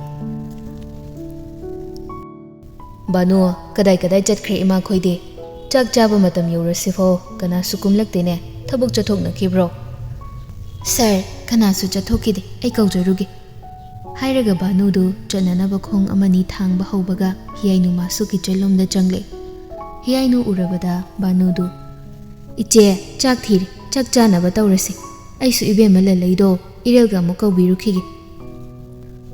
"ꯚꯥꯅꯨ, ꯀꯗꯥꯏ ꯀꯗꯥꯏ ꯆꯠꯈ꯭ꯔꯦ ꯏꯃꯥꯈꯣꯏꯗꯤ? ꯆꯥꯛ ꯆꯥꯕ ꯃꯇꯝ ꯌꯧꯔꯁꯤꯐꯥꯎ ꯀꯅꯥꯁꯨ ꯀꯨꯝꯂꯛꯇꯦꯅꯦ꯫ ꯊꯕꯛ ꯆꯠꯊꯣꯛꯅꯈꯤꯕ꯭ꯔꯣ?" "ꯁꯥꯔ, ꯀꯅꯥꯁꯨ ꯆꯠꯊꯣꯛꯈꯤꯗꯦ꯫ ꯑꯩ ꯀꯧꯖꯔꯨꯒꯦ꯫" ꯍꯥꯏꯔꯒ ꯚꯥꯅꯨꯗꯨ ꯆꯠꯅꯅꯕ ꯈꯣꯡ ꯑꯃꯅꯤ ꯊꯥꯡꯕ ꯍꯧꯕꯒ ꯍꯤꯌꯥꯏꯅꯨ ꯃꯥꯁꯨ kitchen ꯂꯣꯝꯗ ꯆꯪꯂꯛꯏ꯫ ꯍꯤꯌꯥꯏꯅꯨ ꯎꯔꯕꯗ ꯚꯥꯅꯨꯗꯨ, "ꯏꯆꯦ, ꯆꯥꯛ ꯊꯤꯔꯦ, ꯆꯥꯛ ꯆꯥꯅꯕ ꯇꯧꯔꯁꯤ꯫ ꯑꯩꯁꯨ ꯏꯕꯦꯝꯃ ꯂꯂꯩꯗꯣ ꯏꯔꯦꯜꯒ ꯑꯃꯨꯛ ꯀꯧꯕꯤꯔꯨꯈꯤꯒꯦ꯫"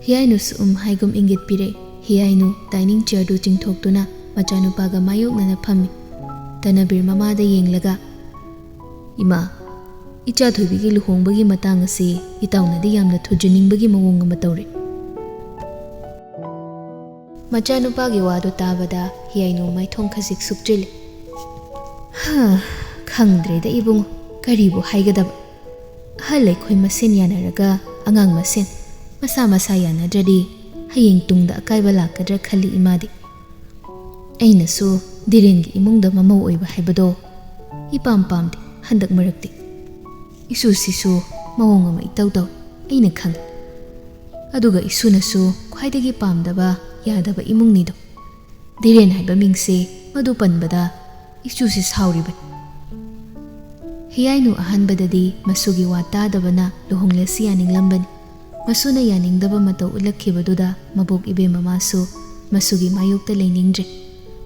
ꯍꯤꯌꯥꯏꯅꯨꯁꯨ ꯎꯝ ꯍꯥꯏꯒꯨꯝ ꯏꯪꯒꯤꯠ ꯄꯤꯔꯛꯏ꯫ ꯍꯤꯌꯥꯏꯅꯨ dining chairꯗꯨ ꯆꯤꯡꯊꯣꯛꯇꯨꯅ ꯃꯆꯥꯅꯨꯄꯥꯒ ꯃꯥꯌꯣꯛꯅꯅ ꯐꯝꯃꯤ꯫ ꯙꯅꯕꯤꯔ ꯃꯃꯥꯗ ꯌꯦꯡꯂꯒ, "ꯏꯃꯥ, ꯏꯆꯥ ꯊꯣꯏꯕꯤꯒꯤ ꯂꯨꯍꯣꯡꯕꯒꯤ ꯃꯇꯥꯡ ꯑꯁꯤ ꯏꯇꯥꯎꯅꯗꯤ ꯌꯥꯝꯅ ꯊꯨꯖꯅꯤꯡꯕꯒꯤ ꯃꯑꯣꯡ ꯑꯃ ꯇꯧꯔꯦ꯫" ꯃꯆꯥꯅꯨꯄꯥꯒꯤ ꯋꯥꯗꯨ ꯇꯥꯕꯗ ꯍꯤꯌꯥꯏꯅꯨ ꯃꯥꯏꯊꯣꯡ ꯈꯖꯤꯛ ꯁꯨꯛꯆꯤꯜꯂꯤ꯫ "ꯍꯥ, ꯈꯪꯗ꯭ꯔꯦꯗ ꯏꯕꯨꯡꯉꯣ, ꯀꯔꯤꯕꯨ ꯍꯥꯏꯒꯗꯕ꯫ ꯑꯍꯜ ꯑꯩꯈꯣꯏ ꯃꯁꯦꯟ ꯌꯥꯅꯔꯒ ꯑꯉꯥꯡ ꯃꯁꯦꯟ ꯃꯁꯥ ꯃꯁꯥ ꯌꯥꯅꯗ꯭ꯔꯗꯤ ꯍꯌꯦꯡ ꯇꯨꯡꯗ ꯑꯀꯥꯏꯕ ꯂꯥꯛꯀꯗ꯭ꯔꯥ ꯈꯜꯂꯤ ꯏꯃꯥꯗꯤ꯫ ꯑꯩꯅꯁꯨ ꯙꯤꯔꯦꯟꯒꯤ ꯏꯃꯨꯡꯗ ꯃꯃꯧ ꯑꯣꯏꯕ ꯍꯥꯏꯕꯗꯣ ꯏꯄꯥꯝ ꯄꯥꯝꯗꯦ ꯍꯟꯗꯛ ꯃꯔꯛꯇꯤ꯫ ꯏꯁꯨꯁꯤꯁꯨ ꯃꯑꯣꯡ ꯑꯃ ꯏꯇꯧ ꯇꯧꯏ, ꯑꯩꯅ ꯈꯪꯏ꯫ ꯑꯗꯨꯒ ꯏꯁꯨꯅꯁꯨ ꯈ꯭ꯋꯥꯏꯗꯒꯤ ꯄꯥꯝꯗꯕ, ꯌꯥꯗꯕ ꯏꯃꯨꯡꯅꯤꯗꯣ꯫ ꯙꯤꯔꯦꯟ ꯍꯥꯏꯕ ꯃꯤꯡꯁꯦ ꯃꯗꯨ ꯄꯟꯕꯗ ꯏꯆꯨꯁꯤ ꯁꯥꯎꯔꯤꯕꯅꯤ꯫ ꯍꯤꯌꯥꯏꯅꯨ ꯑꯍꯥꯟꯕꯗꯗꯤ ꯃꯁꯨꯒꯤ ꯋꯥ ꯇꯥꯗꯕꯅ ꯂꯨꯍꯣꯡꯂꯁꯤ ꯌꯥꯅꯤꯡꯂꯝꯕꯅꯤ꯫ ꯃꯁꯨꯅ ꯌꯥꯅꯤꯡꯗꯕ ꯃꯇꯧ ꯎꯠꯂꯛꯈꯤꯕꯗꯨꯗ ꯃꯕꯣꯛ ꯏꯕꯦꯝ ꯃꯃꯥꯁꯨ ꯃꯁꯨꯒꯤ ꯃꯥꯌꯣꯛꯇ ꯂꯩꯅꯤꯡꯗ꯭ꯔꯦ꯫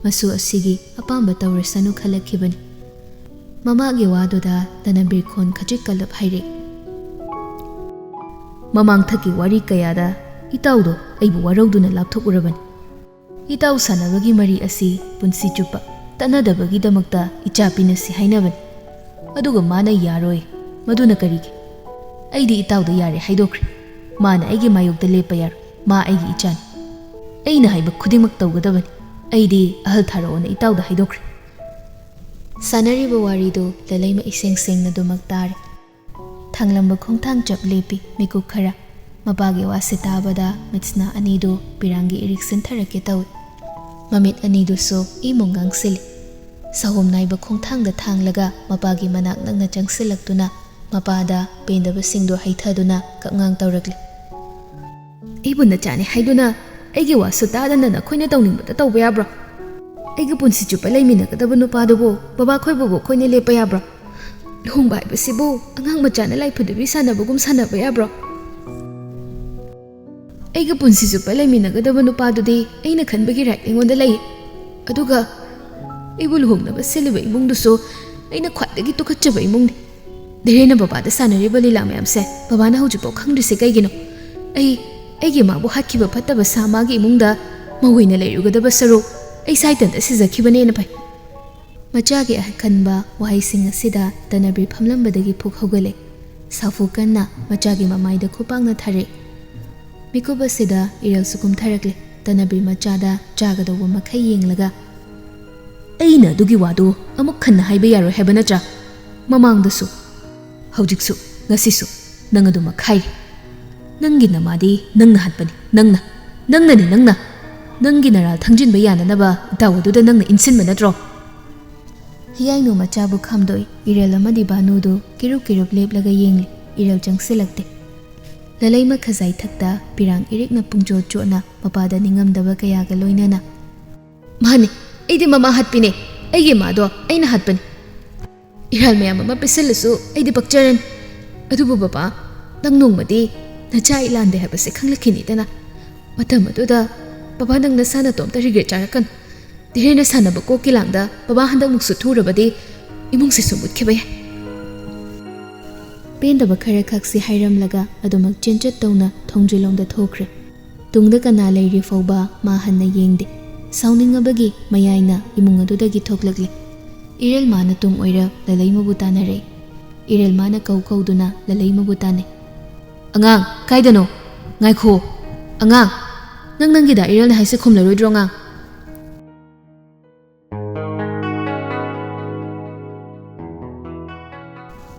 ꯃꯁꯨ ꯑꯁꯤꯒꯤ ꯑꯄꯥꯝꯕ ꯇꯧꯔꯁꯅꯨ ꯈꯜꯂꯛꯈꯤꯕꯅꯤ꯫ ꯃꯃꯥꯒꯤ ꯋꯥꯗꯨꯗ ꯇꯅꯕꯤꯔ ꯈꯣꯟ ꯈꯖꯤꯛ ꯀꯜꯂꯞ ꯍꯥꯏꯔꯛꯏ꯫ ꯃꯃꯥꯡꯊꯛꯀꯤ ꯋꯥꯔꯤ ꯀꯌꯥꯗ ꯏꯇꯥꯎꯗꯣ ꯑꯩꯕꯨ ꯋꯥꯔꯧꯗꯨꯅ ꯂꯥꯞꯊꯣꯛꯎꯔꯕꯅꯤ꯫ ꯏꯇꯥꯎ ꯁꯥꯟꯅꯕꯒꯤ ꯃꯔꯤ ꯑꯁꯤ ꯄꯨꯟꯁꯤ ꯆꯨꯞꯄ ꯇꯠꯅꯗꯕꯒꯤꯗꯃꯛꯇ ꯏꯆꯥ ꯄꯤꯅꯁꯤ ꯍꯥꯏꯅꯕꯅꯤ꯫ ꯑꯗꯨꯒ ꯃꯥꯅ ꯌꯥꯔꯣꯏ꯫ ꯃꯗꯨꯅ ꯀꯔꯤꯒꯤ? ꯑꯩꯗꯤ ꯏꯇꯥꯎꯗ ꯌꯥꯔꯦ ꯍꯥꯏꯗꯣꯛꯈ꯭ꯔꯦ꯫ ꯃꯥꯅ ꯑꯩꯒꯤ ꯃꯥꯌꯣꯛꯇ ꯂꯦꯞꯄ ꯌꯥꯔꯣꯏ꯫ ꯃꯥ ꯑꯩꯒꯤ ꯏꯆꯥꯅꯤ꯫ ꯑꯩꯅ ꯍꯥꯏꯕ ꯈꯨꯗꯤꯡꯃꯛ ꯇꯧꯒꯗꯕꯅꯤ꯫ ꯑꯩꯗꯤ ꯑꯍꯜ ꯊꯥꯔꯛꯑꯣꯅ ꯏꯇꯥꯎꯗ ꯍꯥꯏꯗꯣꯛꯈ꯭ꯔꯦ꯫ ꯁꯥꯟꯅꯔꯤꯕ ꯋꯥꯔꯤꯗꯨ ꯂꯂꯩꯃ ꯏꯁꯦꯡ ꯁꯦꯡꯅꯗꯨꯃꯛ ꯇꯥꯔꯦ꯫ ꯊꯥꯡꯂꯝꯕ ꯈꯣꯡꯊꯥꯡ ꯆꯞ ꯂꯦꯞꯄꯤ ꯃꯤꯀꯨꯞ ꯈꯔ꯫ ꯃꯄꯥꯒꯤ ꯋꯥꯁꯤ ꯇꯥꯕꯗ ꯃꯤꯠꯁꯅꯥ ꯑꯅꯤꯗꯨ ꯄꯤꯔꯥꯡꯒꯤ ꯏꯔꯤꯛ ꯆꯦꯟꯊꯔꯛꯀꯦ ꯇꯧꯏ꯫ ꯃꯃꯤꯠ ꯑꯅꯤꯗꯨꯁꯨ ꯏꯃꯨꯡ ꯉꯥꯡꯁꯤꯜꯂꯤ꯫ ꯁꯍꯣꯝ ꯅꯥꯏꯕ ꯈꯣꯡꯊꯥꯡꯗ ꯊꯥꯡꯂꯒ ꯃꯄꯥꯒꯤ ꯃꯅꯥꯛ ꯅꯛꯅ ꯆꯪꯁꯤꯜꯂꯛꯇꯨꯅ ꯃꯄꯥꯗ ꯄꯦꯟꯗꯕꯁꯤꯡꯗꯨ ꯍꯩꯊꯗꯨꯅ ꯀꯞꯉꯥꯡ ꯇꯧꯔꯛꯂꯤ꯫ ꯑꯩꯕꯨ ꯅꯆꯥꯅꯤ ꯍꯥꯏꯗꯨꯅ ꯑꯩꯒꯤ ꯋꯥꯁꯨ ꯇꯥꯗꯅ ꯅꯈꯣꯏꯅ ꯇꯧꯅꯤꯡꯕꯗ ꯇꯧꯕ ꯌꯥꯕ꯭ꯔꯣ? ꯑꯩꯒ ꯄꯨꯟꯁꯤ ꯆꯨꯞꯄ ꯂꯩꯃꯤꯟꯅꯒꯗꯕ ꯅꯨꯄꯥꯗꯨꯕꯨ ꯕꯕꯥ ꯈꯣꯏꯕꯨꯕꯨ ꯑꯩꯈꯣꯏꯅ ꯂꯦꯞꯄ ꯌꯥꯕ꯭ꯔꯣ? ꯂꯨꯍꯣꯡꯕ ꯍꯥꯏꯕꯁꯤꯕꯨ ꯑꯉꯥꯡ ꯃꯆꯥꯅ ꯂꯥꯏꯐꯨꯗꯨꯕꯤ ꯁꯥꯟꯅꯕꯒꯨꯝ ꯁꯥꯟꯅꯕ ꯌꯥꯕ꯭ꯔꯣ? ꯑꯩꯒ ꯄꯨꯟꯁꯤ ꯆꯨꯞꯄ ꯂꯩꯃꯤꯟꯅꯒꯗꯕ ꯅꯨꯄꯥꯗꯨꯗꯤ ꯑꯩꯅ ꯈꯟꯕꯒꯤ ꯔꯥꯏꯠ ꯑꯩꯉꯣꯟꯗ ꯂꯩ꯫ ꯑꯗꯨꯒ ꯑꯩꯕꯨ ꯂꯨꯍꯣꯡꯅꯕ ꯁꯤꯜꯂꯤꯕ ꯏꯃꯨꯡꯗꯨꯁꯨ ꯑꯩꯅ ꯈ꯭ꯋꯥꯏꯗꯒꯤ ꯇꯨꯀꯠꯆꯕ ꯏꯃꯨꯡꯅꯤ꯫ ꯙꯤꯔꯦꯟꯅ ꯕꯕꯥꯗ ꯁꯥꯟꯅꯔꯤꯕ ꯂꯤꯂꯥ ꯃꯌꯥꯝꯁꯦ ꯕꯕꯥꯅ ꯍꯧꯖꯤꯛꯐꯥꯎ ꯈꯪꯗ꯭ꯔꯤꯁꯦ ꯀꯩꯒꯤꯅꯣ? ꯑꯩ, ꯑꯩꯒꯤ ꯃꯥꯕꯨ ꯍꯥꯠꯈꯤꯕ ꯐꯠꯇꯕ ꯁꯥ ꯃꯥꯒꯤ ꯏꯃꯨꯡꯗ ꯃꯧ ꯑꯣꯏꯅ ꯂꯩꯔꯨꯒꯗꯕ ꯁꯔꯨꯛ ꯑꯩ ꯁꯥꯏꯇꯟꯗ ꯁꯤꯖꯈꯤꯕꯅ ꯍꯦꯟꯅ ꯐꯩ꯫ ꯃꯆꯥꯒꯤ ꯑꯀꯟꯕ ꯋꯥꯍꯩꯁꯤꯡ ꯑꯁꯤꯗ ꯇꯅꯕꯤꯔ ꯐꯝꯂꯝꯕꯗꯒꯤ ꯐꯨꯛ ꯍꯧꯒꯠꯂꯦ꯫ ꯁꯥꯐꯨ ꯀꯟꯅ ꯃꯆꯥꯒꯤ ꯃꯃꯥꯏꯗ ꯈꯨꯄꯥꯛꯅ ꯊꯥꯔꯛꯏ꯫ ꯃꯤꯀꯨꯞ ꯑꯁꯤꯗ ꯏꯔꯦꯜꯁꯨ ꯀꯨꯝꯊꯔꯛꯂꯦ꯫ ꯇꯅꯕꯤꯔ ꯃꯆꯥꯗ ꯆꯥꯒꯗꯧꯕ ꯃꯈꯩ ꯌꯦꯡꯂꯒ, "ꯑꯩꯅ ꯑꯗꯨꯒꯤ ꯋꯥꯗꯨ ꯑꯃꯨꯛ ꯍꯟꯅ ꯍꯥꯏꯕ ꯌꯥꯔꯣꯏ ꯍꯥꯏꯕ ꯅꯠꯇ꯭ꯔꯥ? ꯃꯃꯥꯡꯗꯁꯨ, ꯍꯧꯖꯤꯛꯁꯨ, ꯉꯁꯤꯁꯨ ꯅꯪ ꯑꯗꯨꯃꯛ ꯍꯥꯏꯔꯤ꯫ ꯅꯪꯒꯤ ꯅꯃꯥꯗꯤ ꯅꯪꯅ ꯍꯥꯠꯄꯅꯤ, ꯅꯪꯅ꯫ "ꯅꯪꯅꯅꯤ, ꯅꯪꯅ꯫ ꯅꯪꯒꯤ ꯅꯔꯥꯜ ꯊꯪꯖꯤꯟꯕ ꯌꯥꯅꯅꯕ ꯏꯇꯥꯎ ꯑꯗꯨꯗ ꯅꯪꯅ ꯏꯟꯁꯤꯟꯕ ꯅꯠꯇ꯭ꯔꯣ?" ꯍꯤꯌꯥꯏꯅꯨ ꯃꯆꯥꯕꯨ ꯈꯥꯝꯗꯣꯛꯏ꯫ ꯏꯔꯦꯜ ꯑꯃꯗꯤ ꯚꯥꯅꯨꯗꯨ ꯀꯤꯔꯨꯞ ꯀꯤꯔꯨꯞ ꯂꯦꯞꯂꯒ ꯌꯦꯡꯂꯤ꯫ ꯏꯔꯦꯜ ꯆꯪꯁꯤꯜꯂꯛꯇꯦ꯫ ꯂꯂꯩꯃ ꯈꯖꯥꯏ ꯊꯛꯇ ꯄꯤꯔꯥꯡ ꯏꯔꯤꯛꯅ ꯄꯨꯡꯆꯣꯠ ꯆꯣꯠꯅ ꯃꯄꯥꯗ ꯅꯤꯡꯉꯝꯗꯕ ꯀꯌꯥꯒ ꯂꯣꯏꯅꯅ, "ꯃꯥꯅꯤ, ꯑꯩꯗꯤ ꯃꯃꯥ ꯍꯥꯠꯄꯤꯅꯦ꯫ ꯑꯩꯒꯤ ꯏꯃꯥꯗꯣ ꯑꯩꯅ ꯍꯥꯠꯄꯅꯤ꯫ ꯏꯔꯥꯜ ꯃꯌꯥꯝ ꯑꯃ ꯄꯤꯁꯜꯂꯁꯨ ꯑꯩꯗꯤ ꯄꯛꯆꯔꯅꯤ꯫ ꯑꯗꯨꯕꯨ ꯕꯕꯥ, ꯅꯪ ꯅꯣꯡꯃꯗꯤ ꯅꯆꯥ ꯑꯩ ꯂꯥꯟꯗꯦ ꯍꯥꯏꯕꯁꯦ ꯈꯪꯂꯛꯈꯤꯅꯤꯗꯅ꯫ ꯃꯇꯝ ꯑꯗꯨꯗ ꯕꯕꯥ, ꯅꯪ ꯅꯁꯥ ꯅꯇꯣꯝꯇ ꯔꯤꯒ꯭ꯔꯦꯠ ꯆꯥꯔꯛꯀꯅꯨ꯫ ꯙꯤꯔꯦꯟꯅ ꯁꯥꯟꯅꯕ ꯀꯣꯛꯀꯤ ꯂꯥꯡꯗ ꯕꯕꯥ ꯍꯟꯗꯛꯃꯨꯛꯁꯨ ꯊꯨꯔꯕꯗꯤ ꯏꯃꯨꯡꯁꯤꯁꯨ ꯃꯨꯠꯈꯤꯕ ꯌꯥꯏ꯫" ꯄꯦꯟꯗꯕ ꯈꯔ ꯈꯛꯁꯤ ꯍꯥꯏꯔꯝꯂꯒ ꯑꯗꯨꯃꯛ ꯆꯦꯟꯆꯠ ꯇꯧꯅ ꯊꯣꯡꯖꯤꯜꯂꯣꯝꯗ ꯊꯣꯛꯈ꯭ꯔꯦ꯫ ꯇꯨꯡꯗ ꯀꯅꯥ ꯂꯩꯔꯤ ꯐꯥꯎꯕ ꯃꯥ ꯍꯟꯅ ꯌꯦꯡꯗꯦ꯫ ꯁꯥꯎꯅꯤꯡꯉꯕꯒꯤ ꯃꯌꯥꯏꯅ ꯏꯃꯨꯡ ꯑꯗꯨꯗꯒꯤ ꯊꯣꯛꯂꯛꯂꯦ꯫ ꯏꯔꯦꯜ ꯃꯥꯅ ꯇꯨꯡ ꯑꯣꯏꯔ ꯂꯂꯩꯃꯕꯨ ꯇꯥꯟꯅꯔꯦ꯫ ꯏꯔꯦꯜ ꯃꯥꯅ ꯀꯧ ꯀꯧꯗꯨꯅ ꯂꯂꯩꯃꯕꯨ ꯇꯥꯟꯅꯩ꯫ "ꯑꯉꯥꯡ, ꯀꯥꯏꯗꯅꯣ? ꯉꯥꯏꯈꯣ꯫ ꯑꯉꯥꯡ, ꯅꯪ ꯅꯪꯒꯤ ꯗꯥ ꯏꯔꯦꯜꯅ ꯍꯥꯏꯁꯦ ꯈꯨꯝꯂꯔꯣꯏꯗ꯭ꯔꯣ, ꯑꯉꯥꯡ?"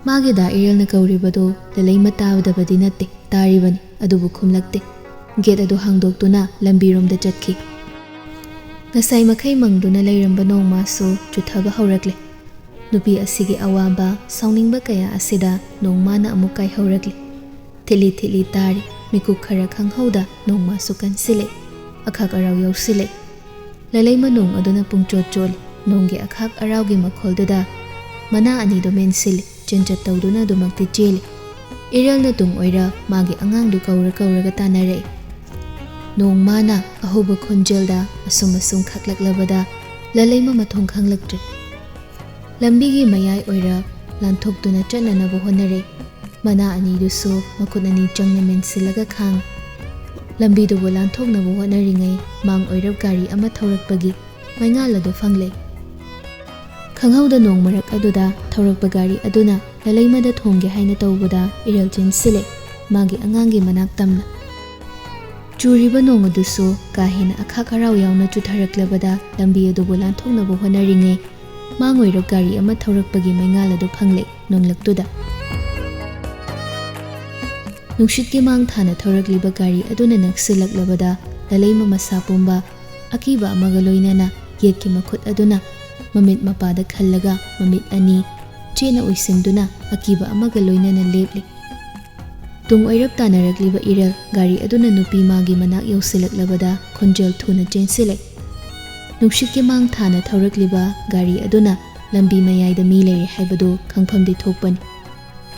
ꯃꯥꯒꯤ ꯗꯥ ꯏꯔꯦꯜꯅ ꯀꯧꯔꯤꯕꯗꯨ ꯂꯂꯩꯃ ꯇꯥꯗꯕꯗꯤ ꯅꯠꯇꯦ, ꯇꯥꯔꯤꯕꯅꯤ, ꯑꯗꯨꯕꯨ ꯈꯨꯝꯂꯛꯇꯦ꯫ ꯒꯦꯠ ꯑꯗꯨ ꯍꯥꯡꯗꯣꯛꯇꯨꯅ ꯂꯝꯕꯤꯔꯣꯝꯗ ꯆꯠꯈꯤ꯫ ꯉꯁꯥꯏ ꯃꯈꯩ ꯃꯪꯗꯨꯅ ꯂꯩꯔꯝꯕ ꯅꯣꯡꯃꯁꯨ ꯆꯨꯊꯕ ꯍꯧꯔꯛꯂꯦ꯫ ꯅꯨꯄꯤ ꯑꯁꯤꯒꯤ ꯑꯋꯥꯕ, ꯁꯥꯎꯅꯤꯡꯕ ꯀꯌꯥ ꯑꯁꯤꯗ ꯅꯣꯡꯃꯅ ꯑꯃꯨꯛ ꯀꯥꯏꯍꯧꯔꯛꯂꯤ꯫ ꯊꯤꯠꯂꯤ ꯊꯤꯠꯂꯤ ꯇꯥꯔꯤ꯫ ꯃꯤꯀꯨꯞ ꯈꯔ ꯈꯪꯍꯧꯗ ꯅꯣꯡꯃꯁꯨ ꯀꯟꯁꯤꯜꯂꯦ꯫ ꯑꯈꯥꯛ ꯑꯔꯥꯎ ꯌꯥꯎꯁꯤꯜꯂꯦ꯫ ꯂꯂꯩꯃ ꯅꯣꯡ ꯑꯗꯨꯅ ꯄꯨꯡꯆꯣꯠ ꯆꯣꯠꯂꯤ꯫ ꯅꯣꯡꯒꯤ ꯑꯈꯥꯛ ꯑꯔꯥꯎꯒꯤ ꯃꯈꯣꯜꯗꯨꯗ ꯃꯅꯥ ꯑꯅꯤꯗꯨ ꯃꯦꯟꯁꯤꯜꯂꯤ꯫ ꯆꯦꯟꯆꯠ ꯇꯧꯗꯨꯅ ꯑꯗꯨꯃꯛꯇꯤ ꯆꯦꯜꯂꯤ꯫ ꯏꯔꯦꯜꯅ ꯇꯨꯡ ꯑꯣꯏꯔ ꯃꯥꯒꯤ ꯑꯉꯥꯡꯗꯨ ꯀꯧꯔ ꯀꯧꯔꯒ ꯇꯥꯟꯅꯔꯛꯏ꯫ ꯅꯣꯡꯃꯅ ꯑꯍꯧꯕ ꯈꯣꯟꯖꯦꯜꯗ ꯑꯁꯨꯝ ꯑꯁꯨꯝ ꯈꯛꯂꯛꯂꯕꯗ ꯂꯂꯩꯃ ꯃꯊꯣꯡ ꯈꯪꯂꯛꯇ꯭ꯔꯦ꯫ ꯂꯝꯕꯤꯒꯤ ꯃꯌꯥꯏ ꯑꯣꯏꯔ ꯂꯥꯟꯊꯣꯛꯇꯨꯅ ꯆꯠꯅꯅꯕ ꯍꯣꯠꯅꯔꯦ꯫ ꯃꯅꯥ ꯑꯅꯤꯗꯨꯁꯨ ꯃꯈꯨꯠ ꯑꯅꯤ ꯆꯪꯅ ꯃꯦꯟꯁꯤꯜꯂꯒ ꯈꯥꯡ꯫ ꯂꯝꯕꯤꯗꯨꯕꯨ ꯂꯥꯟꯊꯣꯛꯅꯕ ꯍꯣꯠꯅꯔꯤꯉꯩ ꯃꯥꯡ ꯑꯣꯏꯔꯞ ꯒꯥꯔꯤ ꯑꯃ ꯊꯧꯔꯛꯄꯒꯤ ꯃꯩꯉꯥꯜ ꯑꯗꯨ ꯐꯪꯂꯦ꯫ ꯈꯪꯍꯧꯗ ꯅꯣꯡ ꯃꯔꯛ ꯑꯗꯨꯗ ꯊꯧꯔꯛꯄ ꯒꯥꯔꯤ ꯑꯗꯨꯅ ꯂꯂꯩꯃꯗ ꯊꯣꯝꯒꯦ ꯍꯥꯏꯅ ꯇꯧꯕꯗ ꯏꯔꯦꯜ ꯆꯦꯟꯁꯤꯜꯂꯦ, ꯃꯥꯒꯤ ꯑꯉꯥꯡꯒꯤ ꯃꯅꯥꯛ ꯇꯝꯅ꯫ ꯆꯨꯔꯤꯕ ꯅꯣꯡ ꯑꯗꯨꯁꯨ ꯀꯥ ꯍꯦꯟꯅ ꯑꯈꯥꯛ ꯑꯔꯥꯎ ꯌꯥꯎꯅ ꯆꯨꯊꯔꯛꯂꯕꯗ ꯂꯝꯕꯤ ꯑꯗꯨꯕꯨ ꯂꯥꯟꯊꯣꯛꯅꯕ ꯍꯣꯠꯅꯔꯤꯉꯩ ꯃꯥꯡ ꯑꯣꯏꯔꯞ ꯒꯥꯔꯤ ꯑꯃ ꯊꯧꯔꯛꯄꯒꯤ ꯃꯩꯉꯥꯜ ꯑꯗꯨ ꯐꯪꯂꯦ ꯅꯣꯡꯂꯛꯇꯨꯗ꯫ ꯅꯨꯡꯁꯤꯠꯀꯤ ꯃꯥꯡ ꯊꯥꯅ ꯊꯧꯔꯛꯂꯤꯕ ꯒꯥꯔꯤ ꯑꯗꯨꯅ ꯅꯛꯁꯤꯜꯂꯛꯂꯕꯗ ꯂꯂꯩꯃ ꯃꯁꯥ ꯄꯨꯝꯕ ꯑꯀꯤꯕ ꯑꯃꯒ ꯂꯣꯏꯅꯅ ꯌꯦꯠꯀꯤ ꯃꯈꯨꯠ ꯑꯗꯨꯅ ꯃꯃꯤꯠ ꯃꯄꯥꯗ ꯈꯜꯂꯒ ꯃꯃꯤꯠ ꯑꯅꯤ ꯆꯦꯠꯅ ꯎꯏꯁꯤꯟꯗꯨꯅ ꯑꯀꯤꯕ ꯑꯃꯒ ꯂꯣꯏꯅꯅ ꯂꯦꯞꯂꯤ꯫ ꯇꯨꯡ ꯑꯣꯏꯔꯞ ꯇꯥꯅꯔꯛꯂꯤꯕ ꯏꯔꯦꯜ ꯒꯥꯔꯤ ꯑꯗꯨꯅ ꯅꯨꯄꯤ ꯃꯥꯒꯤ ꯃꯅꯥꯛ ꯌꯧꯁꯤꯜꯂꯛꯂꯕꯗ ꯈꯣꯟꯖꯦꯜ ꯊꯨꯅ ꯆꯦꯟꯁꯤꯜꯂꯦ꯫ ꯅꯨꯡꯁꯤꯠꯀꯤ ꯃꯥꯡ ꯊꯥꯅ ꯊꯧꯔꯛꯂꯤꯕ ꯒꯥꯔꯤ ꯑꯗꯨꯅ ꯂꯝꯕꯤ ꯃꯌꯥꯏꯗ ꯃꯤ ꯂꯩꯔꯦ ꯍꯥꯏꯕꯗꯨ ꯈꯪꯐꯝꯗꯤ ꯊꯣꯛꯄꯅꯤ꯫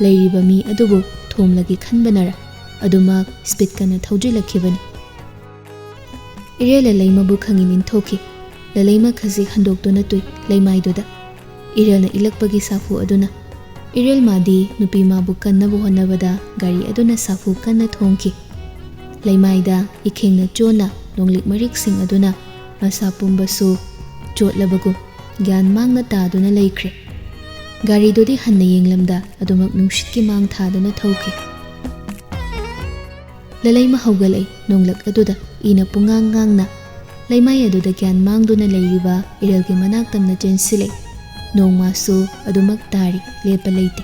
ꯂꯩꯔꯤꯕ ꯃꯤ ꯑꯗꯨꯕꯨ ꯊꯣꯝꯂꯒꯦ ꯈꯟꯕꯅꯔ ꯑꯗꯨꯃꯛ ꯁ꯭ꯄꯤꯗ ꯀꯟꯅ ꯊꯧꯖꯤꯜꯂꯛꯈꯤꯕꯅꯤ꯫ ꯏꯔꯦꯜ ꯂꯂꯩꯃꯕꯨ ꯈꯪꯏ ꯅꯤꯡꯊꯧꯈꯤ꯫ ꯂꯂꯩꯃ ꯈꯖꯤꯛ ꯍꯟꯗꯣꯛꯇꯨꯅ ꯇꯨꯏ ꯂꯩꯃꯥꯏꯗꯨꯗ꯫ ꯏꯔꯦꯜꯅ ꯏꯜꯂꯛꯄꯒꯤ ꯁꯥꯐꯨ ꯑꯗꯨꯅ꯫ ꯏꯔꯦꯜ ꯃꯥꯗꯤ ꯅꯨꯄꯤ ꯃꯥꯕꯨ ꯀꯟꯅꯕ ꯍꯣꯠꯅꯕꯗ ꯒꯥꯔꯤ ꯑꯗꯨꯅ ꯁꯥꯐꯨ ꯀꯟꯅ ꯊꯣꯡꯈꯤ꯫ ꯂꯩꯃꯥꯏꯗ ꯏꯈꯦꯡꯅ ꯆꯣꯟꯅ ꯅꯣꯡꯂꯤꯛ ꯃꯔꯤꯛꯁꯤꯡ ꯑꯗꯨꯅ ꯃꯁꯥ ꯄꯨꯝꯕꯁꯨ ꯆꯣꯠꯂꯕꯒꯨꯝ ꯒ꯭ꯌꯥꯟ ꯃꯥꯡꯅ ꯇꯥꯗꯨꯅ ꯂꯩꯈ꯭ꯔꯦ꯫ ꯒꯥꯔꯤꯗꯨꯗꯤ ꯍꯟꯅ ꯌꯦꯡꯂꯝꯗ ꯑꯗꯨꯃꯛ ꯅꯨꯡꯁꯤꯠꯀꯤ ꯃꯥꯡ ꯊꯥꯗꯨꯅ ꯊꯧꯈꯤ꯫ ꯂꯂꯩꯃ ꯍꯧꯒꯠꯂꯛꯏ ꯅꯣꯡꯂꯛ ꯑꯗꯨꯗ ꯏꯅ ꯄꯨꯡꯉꯥꯡ ꯉꯥꯡꯅ꯫ ꯂꯩꯃꯥꯏ ꯑꯗꯨꯗ ꯒ꯭ꯌꯥꯟ ꯃꯥꯡꯗꯨꯅ ꯂꯩꯔꯤꯕ ꯏꯔꯦꯜꯒꯤ ꯃꯅꯥꯛ ꯇꯝꯅ ꯆꯦꯟꯁꯤꯜꯂꯛꯏ꯫ ꯅꯣꯡꯃꯁꯨ ꯑꯗꯨꯃꯛ ꯇꯥꯔꯤ, ꯂꯦꯞꯄ ꯂꯩꯇꯦ꯫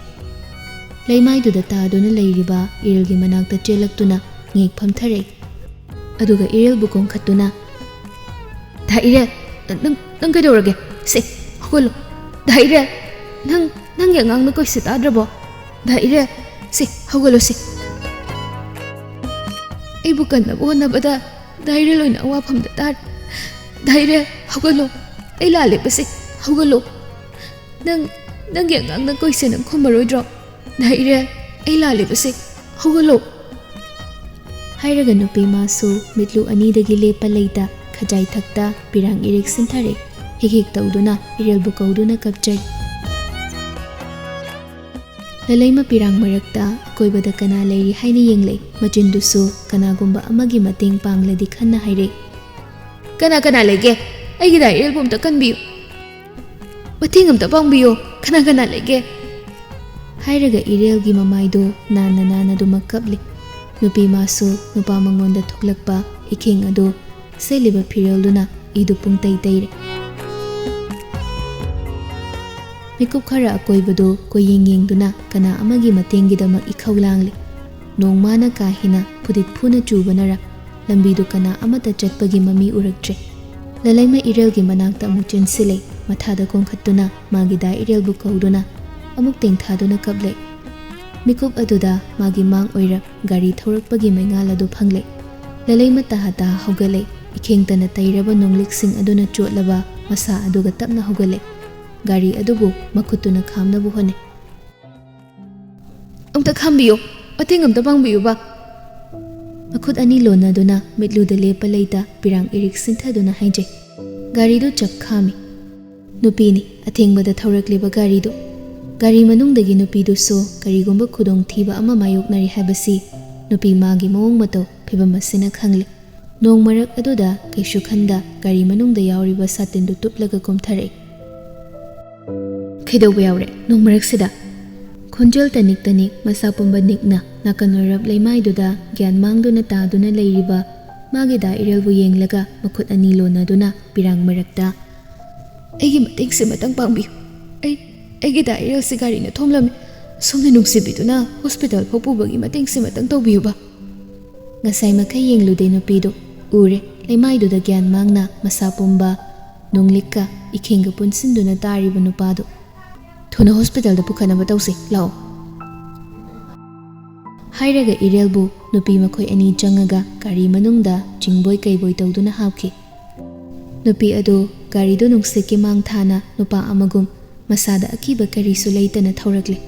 ꯂꯩꯃꯥꯏꯗꯨꯗ ꯇꯥꯗꯨꯅ ꯂꯩꯔꯤꯕ ꯏꯔꯦꯜꯒꯤ ꯃꯅꯥꯛꯇ ꯆꯦꯜꯂꯛꯇꯨꯅ ꯉꯦꯛ ꯐꯝꯊꯔꯛꯏ꯫ ꯑꯗꯨꯒ ꯏꯔꯦꯜꯕꯨ ꯀꯣꯟꯈꯠꯇꯨꯅ, "ꯗꯥ ꯏꯔꯦꯜ, ꯅꯪ, ꯅꯪ ꯀꯩꯗꯧꯔꯒꯦ? ꯁꯦ, ꯍꯧꯒꯠꯂꯣ꯫ ꯗꯥ ꯏꯔꯦꯜ, ꯅꯪ, ꯅꯪꯒꯤ ꯑꯉꯥꯡꯅ ꯀꯣꯏꯁꯦ ꯇꯥꯗ꯭ꯔꯕꯣ? ꯗꯥ ꯏꯔꯦꯜ, ꯁꯦ, ꯍꯧꯒꯠꯂꯣ ꯁꯦ꯫ ꯑꯩꯕꯨ ꯀꯟꯅꯕ ꯍꯣꯠꯅꯕꯗ ꯗꯥ ꯏꯔꯦꯜ ꯑꯣꯏꯅ ꯑꯋꯥꯐꯝꯗ ꯇꯥꯔꯦ꯫ ꯗꯥ ꯏꯔꯦꯜ, ꯍꯧꯒꯠꯂꯣ꯫ ꯑꯩ ꯂꯥꯜꯂꯦꯕꯁꯦ, ꯍꯧꯒꯠꯂꯣ꯫ ꯅꯪ, ꯅꯪꯒꯤ ꯑꯉꯥꯡꯅ ꯀꯣꯏꯁꯦ ꯅꯪ ꯈꯨꯝꯃꯔꯣꯏꯗ꯭ꯔꯣ? ꯗꯥ ꯏꯔꯦꯜ, ꯑꯩ ꯂꯥꯜꯂꯦꯕꯁꯦ, ꯍꯧꯒꯠꯂꯣ꯫" ꯍꯥꯏꯔꯒ ꯅꯨꯄꯤ ꯃꯥꯁꯨ ꯃꯤꯠꯂꯨ ꯑꯅꯤꯗꯒꯤ ꯂꯦꯞꯄ ꯂꯩꯇ ꯈꯖꯥꯏ ꯊꯛꯇ ꯄꯤꯔꯥꯡ ꯏꯔꯤꯛ ꯁꯤꯟꯊꯔꯦ꯫ ꯍꯤꯛ ꯍꯤꯛ ꯇꯧꯗꯨꯅ ꯏꯔꯦꯜꯕꯨ ꯀꯧꯗꯨꯅ ꯀꯞꯆꯔꯤ꯫ ꯂꯂꯩꯃ ꯄꯤꯔꯥꯡ ꯃꯔꯛꯇ ꯑꯀꯣꯏꯕꯗ ꯀꯅꯥ ꯂꯩꯔꯤ ꯍꯥꯏꯅ ꯌꯦꯡꯂꯛꯏ꯫ ꯃꯆꯤꯟꯗꯨꯁꯨ ꯀꯅꯥꯒꯨꯝꯕ ꯑꯃꯒꯤ ꯃꯇꯦꯡ ꯄꯥꯡꯂꯗꯤ ꯈꯟꯅ ꯍꯥꯏꯔꯛꯏ꯫ "ꯀꯅꯥ ꯀꯅꯥ ꯂꯩꯒꯦ? ꯑꯩꯒꯤ ꯗꯥ ꯏꯔꯦꯜꯕꯨ ꯑꯝꯇ ꯀꯟꯕꯤꯌꯨ꯫ ꯃꯇꯦꯡ ꯑꯝꯇ ꯄꯥꯡꯕꯤꯌꯨ꯫ ꯀꯅꯥ ꯀꯅꯥ ꯂꯩꯒꯦ?" ꯍꯥꯏꯔꯒ ꯏꯔꯦꯜꯒꯤ ꯃꯃꯥꯏꯗꯨ ꯅꯥꯟꯅ ꯅꯥꯟꯅꯗꯨꯃꯛ ꯀꯞꯂꯤ꯫ ꯅꯨꯄꯤ ꯃꯥꯁꯨ ꯅꯨꯄꯥ ꯃꯉꯣꯟꯗ ꯊꯣꯛꯂꯛꯄ ꯏꯈꯦꯡ ꯑꯗꯨ ꯁꯦꯠꯂꯤꯕ ꯐꯤꯔꯣꯜꯗꯨꯅ ꯏꯗꯨ ꯄꯨꯡꯇꯩ ꯇꯩꯔꯦ꯫ ꯃꯤꯀꯨꯞ ꯈꯔ ꯑꯀꯣꯏꯕꯗꯨ ꯀꯣꯏꯌꯦꯡ ꯌꯦꯡꯗꯨꯅ ꯀꯅꯥ ꯑꯃꯒꯤ ꯃꯇꯦꯡꯒꯤꯗꯃꯛ ꯏꯈꯧ ꯂꯥꯡꯂꯤ꯫ ꯅꯣꯡꯃꯅ ꯀꯥ ꯍꯦꯟꯅ ꯐꯨꯗꯤꯠ ꯐꯨꯅ ꯆꯨꯕꯅꯔ ꯂꯝꯕꯤꯗꯨ ꯀꯅꯥ ꯑꯃꯠꯇ ꯆꯠꯄꯒꯤ ꯃꯃꯤ ꯎꯔꯛꯇ꯭ꯔꯦ꯫ ꯂꯂꯩꯃ ꯏꯔꯦꯜꯒꯤ ꯃꯅꯥꯛꯇ ꯑꯃꯨꯛ ꯆꯦꯟꯁꯤꯜꯂꯦ꯫ ꯃꯊꯥꯗ ꯀꯣꯟꯈꯠꯇꯨꯅ ꯃꯥꯒꯤ ꯗꯥ ꯏꯔꯦꯜꯕꯨ ꯀꯧꯗꯨꯅ ꯑꯃꯨꯛ ꯇꯦꯡꯊꯥꯗꯨꯅ ꯀꯞꯂꯦ꯫ ꯃꯤꯀꯨꯞ ꯑꯗꯨꯗ ꯃꯥꯒꯤ ꯃꯥꯡ ꯑꯣꯏꯔꯞ ꯒꯥꯔꯤ ꯊꯧꯔꯛꯄꯒꯤ ꯃꯩꯉꯥꯜ ꯑꯗꯨ ꯐꯪꯂꯦ꯫ ꯂꯂꯩꯃ ꯇꯍꯥ ꯇꯍꯥ ꯍꯧꯒꯠꯂꯦ꯫ ꯏꯈꯦꯡꯇꯅ ꯇꯩꯔꯕ ꯅꯣꯡꯂꯤꯛꯁꯤꯡ ꯑꯗꯨꯅ ꯆꯣꯠꯂꯕ ꯃꯁꯥ ꯑꯗꯨꯒ ꯇꯞꯅ ꯍꯧꯒꯠꯂꯦ꯫ ꯒꯥꯔꯤ ꯑꯗꯨꯕꯨ ꯃꯈꯨꯠꯇꯨꯅ ꯈꯥꯝꯅꯕ ꯍꯣꯠꯅꯩ꯫ "ꯑꯝꯇ ꯈꯥꯝꯕꯤꯌꯨ, ꯃꯇꯦꯡ ꯑꯝꯇ ꯄꯥꯡꯕꯤꯌꯨꯕ!" ꯃꯈꯨꯠ ꯑꯅꯤ ꯂꯣꯟꯅꯗꯨꯅ ꯃꯤꯠꯂꯨꯗ ꯂꯦꯞꯄ ꯂꯩꯇ ꯄꯤꯔꯥꯡ ꯏꯔꯤꯛ ꯁꯤꯟꯊꯗꯨꯅ ꯍꯥꯏꯖꯩ꯫ ꯒꯥꯔꯤꯗꯨ ꯆꯞ ꯈꯥꯝꯃꯤ꯫ ꯅꯨꯄꯤꯅꯤ ꯑꯊꯦꯡꯕꯗ ꯊꯧꯔꯛꯂꯤꯕ ꯒꯥꯔꯤꯗꯨ꯫ ꯒꯥꯔꯤ ꯃꯅꯨꯡꯗꯒꯤ ꯅꯨꯄꯤꯗꯨꯁꯨ ꯀꯔꯤꯒꯨꯝꯕ ꯈꯨꯗꯣꯡꯊꯤꯕ ꯑꯃ ꯃꯥꯌꯣꯛꯅꯔꯤ ꯍꯥꯏꯕꯁꯤ ꯅꯨꯄꯤ ꯃꯥꯒꯤ ꯃꯑꯣꯡ ꯃꯇꯧ ꯐꯤꯕꯝ ꯑꯁꯤꯅ ꯈꯪꯂꯤ꯫ ꯅꯣꯡ ꯃꯔꯛ ꯑꯗꯨꯗ ꯀꯩꯁꯨ ꯈꯟꯗ ꯒꯥꯔꯤ ꯃꯅꯨꯡꯗ ꯌꯥꯎꯔꯤꯕ ꯁꯥꯇꯤꯟꯗꯨ ꯇꯨꯞꯂꯒ ꯀꯨꯝꯊꯔꯛꯏ꯫ "ꯀꯩꯗꯧꯕ ꯌꯥꯎꯔꯦ ꯅꯣꯡ ꯃꯔꯛꯁꯤꯗ?" ꯈꯣꯟꯖꯦꯜ ꯇꯅꯤꯛ ꯇꯅꯤꯛ ꯃꯁꯥ ꯄꯨꯝꯕ ꯅꯤꯛꯅ ꯅꯥꯀꯟ ꯑꯣꯏꯔꯞ ꯂꯩꯃꯥꯏꯗꯨꯗ ꯒ꯭ꯌꯥꯟ ꯃꯥꯡꯗꯨꯅ ꯇꯥꯗꯨꯅ ꯂꯩꯔꯤꯕ ꯃꯥꯒꯤ ꯗꯥ ꯏꯔꯦꯜꯕꯨ ꯌꯦꯡꯂꯒ ꯃꯈꯨꯠ ꯑꯅꯤ ꯂꯣꯟꯅꯗꯨꯅ ꯄꯤꯔꯥꯡ ꯃꯔꯛꯇ, "ꯑꯩꯒꯤ ꯃꯇꯦꯡꯁꯦ ꯑꯃꯇꯪ ꯄꯥꯡꯕꯤꯌꯨ꯫ ꯑꯩ, ꯑꯩꯒꯤ ꯗꯥ ꯏꯔꯦꯜꯁꯦ ꯒꯥꯔꯤꯅ ꯊꯣꯝꯂꯝꯃꯤ꯫ ꯁꯣꯝꯅ ꯅꯨꯡꯁꯤꯕꯤꯗꯨꯅ ꯍꯣꯁꯄꯤꯇꯥꯜ ꯐꯥꯎ ꯄꯨꯕꯒꯤ ꯃꯇꯦꯡꯁꯦ ꯑꯃꯇꯪ ꯇꯧꯕꯤꯌꯨꯕ꯫" ꯉꯁꯥꯏ ꯃꯈꯩ ꯌꯦꯡꯂꯨꯗꯦ ꯅꯨꯄꯤꯗꯨ꯫ ꯎꯔꯦ, ꯂꯩꯃꯥꯏꯗꯨꯗ ꯒ꯭ꯌꯥꯟ ꯃꯥꯡꯅ ꯃꯁꯥ ꯄꯨꯝꯕ ꯅꯣꯡꯂꯤꯛꯀ ꯏꯈꯦꯡꯒ ꯄꯨꯟꯁꯤꯟꯗꯨꯅ ꯇꯥꯔꯤꯕ ꯅꯨꯄꯥꯗꯨ꯫ "ꯊꯨꯅ ꯍꯣꯁꯄꯤꯇꯥꯜꯗ ꯄꯨꯈꯠꯅꯕ ꯇꯧꯁꯤ, ꯂꯥꯛꯑꯣ꯫" ꯍꯥꯏꯔꯒ ꯏꯔꯦꯜꯕꯨ ꯅꯨꯄꯤ ꯃꯈꯣꯏ ꯑꯅꯤ ꯆꯪꯉꯒ ꯒꯥꯔꯤ ꯃꯅꯨꯡꯗ ꯆꯤꯡꯕꯣꯏ ꯀꯩꯕꯣꯏ ꯇꯧꯗꯨꯅ ꯍꯥꯞꯈꯤ꯫ ꯅꯨꯄꯤ ꯑꯗꯨ ꯒꯥꯔꯤꯗꯨ ꯅꯨꯡꯁꯤꯠꯀꯤ ꯃꯥꯡ ꯊꯥꯅ ꯅꯨꯄꯥ ꯑꯃꯒꯨꯝ ꯃꯁꯥꯗ ꯑꯀꯤꯕ ꯀꯔꯤꯁꯨ ꯂꯩꯇꯅ ꯊꯧꯔꯛꯂꯦ꯫